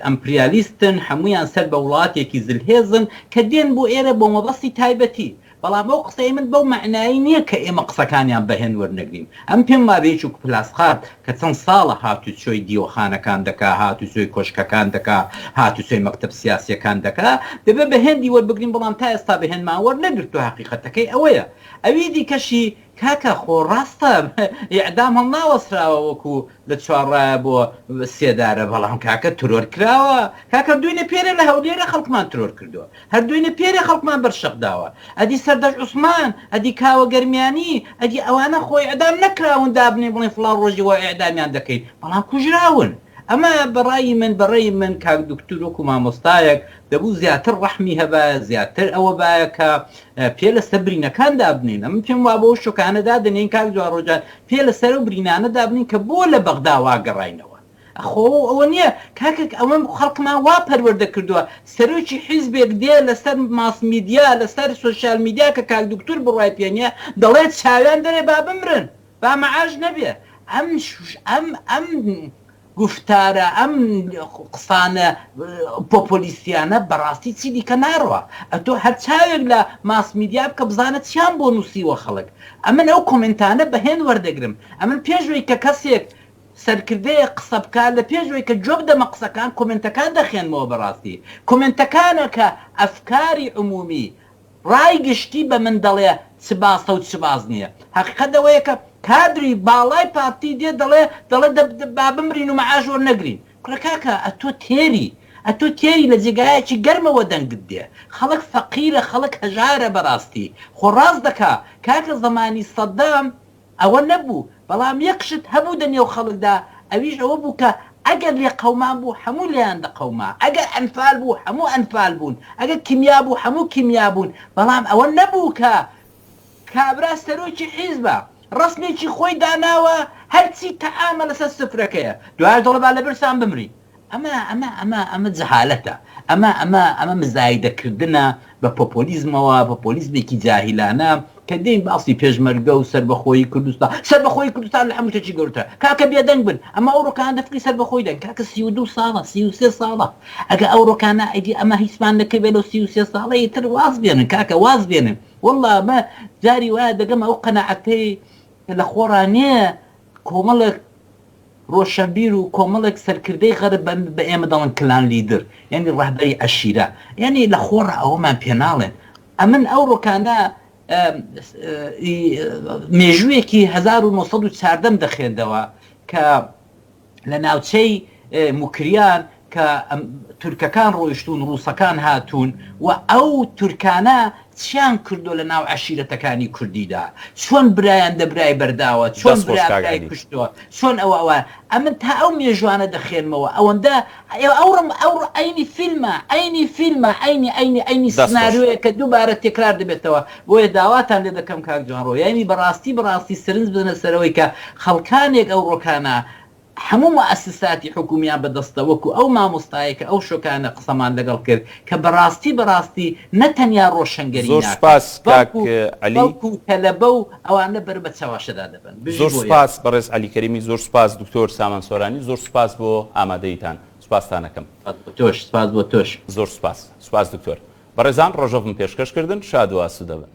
ئەمپریالیستن، هەموویان سەر بە وڵاتێکی زلهێزن کە دێن بۆ ئێرە بۆ مەبەستی تایبەتی، بەڵام ئەو قسەی من بەو مەعنایەی نییە کە ئێمە قسەکانیان بە هێند وەرنەگرین، ئەم پێم وابێ یەکێک پلاسخارت کە چەند ساڵە هاتوچۆی دیوەخانەکان دەکا، هاتوچۆی کۆشکەکان دەکا، هاتوچۆی مەکتەب سیاسیەکان دەکا، دەبێ بە هێندی وەربگرین، بەڵام تا ئێستا بە هێندمان وەرنەگرتوە، هەقیقەتەکەی ئەوەیە. ئەوی دیکەشی کاکە خۆ ڕاستە ئیعدام هەڵناوەسراوە وەکو لە چوارڕایە بۆ سێدارە، بەڵام کاکە ترۆر کراوە، کاکە دوینێ پێرێ لە هەولێرە خەڵکمان ترۆر کردوە. هەر دوێنێ پێرێ خەڵکمان بەر شەق داوە. ئەدی سەردەشت عوسمان، ئەدی کاوە گەرمیانی، ئەدی ئەوانە خۆ ئیعدام نەکراون دابنێن بڵێن فڵان ڕۆژی وا ئیعدامیان دەکەین، بەڵام کوژراون. ئەمە بە ڕای من، بە ڕێی من کاک دوکتور وەکوو مامۆستایەک دەبوو زیاتر ڕەحمی هەبایە، زیاتر ئەوە بایە کە پێ لە سەر برینەکان دابنێین. ئەمن پێم وابوو ئەو شۆکانە دادەنێین کاک جوانڕۆ جان، پێ لە سەر ئەو برینانە دابنێین کە بۆ لە بەغدا وا گەڕاینەوە. خۆ ئەوە نیە کاکە ئەوە خەڵکمان وا پەروەردە کردووە سەرۆکی حیزبێک دێ لەسەر ماس میدیا لەسەر سۆشیال میدیا کە کاک دوکتور بڕوای پێ نیە دەڵێ چاویان دەرێ با بمرن با مەعاش نەبێ ئەم ئەم ئەم گوفتارە ئەم قسانە پۆپۆلیستیانە بەڕاستی چی دیکە ناڕوا ئەتۆ هەر چاوێک لە ماس میدیا بکە بزانە چیان بۆ نووسیوە خەڵک ئەمن ئەو کۆمێنتانە بە هێند وەردەگرم ئەمن پێش وەی کە کەسێک سەرکردەیەک قسە بکات لە پێش ئەوەی کە گوێ بدەمە قسەکان کۆمێنتەکان دەخوێنمەوە بەڕاستی کۆمێنتەکانە کە ئەفکاری عمومی ڕای گشتی بە من دەڵێ چ باسە و چ باس نییە هەقیقەت ئەوەیە کە کادری باڵای پارتی دێ دەڵێ دەڵێ دە با بمرین و مەعاش وەرنەگرین کوڕە کاکە ئەتۆ تێری. ئەتۆ تێری لە جێگایەکی گەرمەوە دەنگت دێ خەڵک فەقیرە خەڵک هەژارە بەڕاستی خۆ ڕاست دەکا کاکە زەمانی سەدام ئەوە نەبوو بەڵام یەک شت هەبوو دە نێو خەڵکدا ئەویش ئەوە بوو کە ئەگەر لێقەومان بوو هەموو لێیان دەقەوما ئەگەر ئەنفال بوو هەموو ئەنفال بوون ئەگەر کیمیا بوو هەموو کیمیا بوون بەڵام ئەوە نەبوو کە کابرا سەرۆکی حیزبە ڕەسمێکی خۆی داناوە هەرچی تەعامە لەسەر سفرەکەیە دوایش دەڵێ با لەبرسان بمرین ئەمە ئەمە ئەمە ئەمە جەهالەتە ئەمە ئەمە ئەمە مزایدەکردنە بە پۆپۆلیزمەوە پۆپۆلیزمێکی جاهیلانە کە دێین باسی پێشمەرگە و سەربەخۆیی کوردستان سەربەخۆیی کوردستان لە هەموو شتێکی گەورەترە کاکە بێدەنگ بن ئەمە ئەوڕۆکانە دە فکری سەربەخۆیی دەن کاکە 32 ساڵە 33 ساڵە ئەگە ئەوڕۆکانە ئیدی ئەمە هیچمان نەکردبێ لەو 33 ساڵە ئیتر واز بێنن کاکە واز بێنن واللە ئەمە جاری وایە دەگەمە ئەو قەناعەتەی کە لە خۆڕا نییە کۆمەڵێک ڕۆشەنبیر و کۆمەڵێک سەرکردەی غەرب بە ئێمە دەڵێن کلان لیدر یانی ڕەهبەری عەشیرە یانی لە خۆڕا ئەوەمان پێ ناڵێن ئەمن ئەو ڕۆکانە مێژوویەکی 1940 دەخێندەوە کە لە ناوچەی موکریان کە تورکەکان ڕۆیشتوون ڕووسەکان هاتوون و ئەو تورکانە چیان کردووە لە ناو عەشیرەتەکانی کوردیدا چۆن برایان دە برای بەرداوە چۆن دەست خۆش برا کاک برای عەلی. کوشتووە چۆن ئەوە ئەوە ئەمن تا ئەو مێژوانە دەخێنمەوە ئەوەندە ئەوڕم ئەو عەینی فیلمە عەینی فیلمە عەینی عەینی عەینی دەست خۆش. سناریۆیە کە دووبارە تێکرار دەبێتەوە بۆیە داواتان لێ دەکەم کاک جوانڕۆ یانی بەڕاستی بەڕاستی سرنج بدەنە سەرەوەی کە خەڵکانێک ئەو ڕۆکانە هەموو موئەسساتی حکومیان بە دەستە وەکو ئەو مامۆستایەی کە ئەو شۆکانە قسەمان لەگەڵ کرد کە بەڕاستی بەڕاستی نە تەنیا ڕۆشەنگەری زۆر ناکەن سوپاس کاک بەڵکو عەلی. بەڵکو تەلەبە و ئەوانە بەر بە چەواشەدا دەبەن. بژی زۆر بۆ ئێوە. سوپاس بەڕێز عەلی کەریمی زۆر سوپاس دکتۆر سامان سۆرانی زۆر سوپاس بۆ ئامادەییتان سوپاستان ئەکەم. سپاس بۆ تۆش سپاس بۆ تۆش. زۆر سوپاس سوپاس دکتۆر. بەڕێزان ڕۆژەڤم پێشکەش کردن شاد و ئاسودە بن.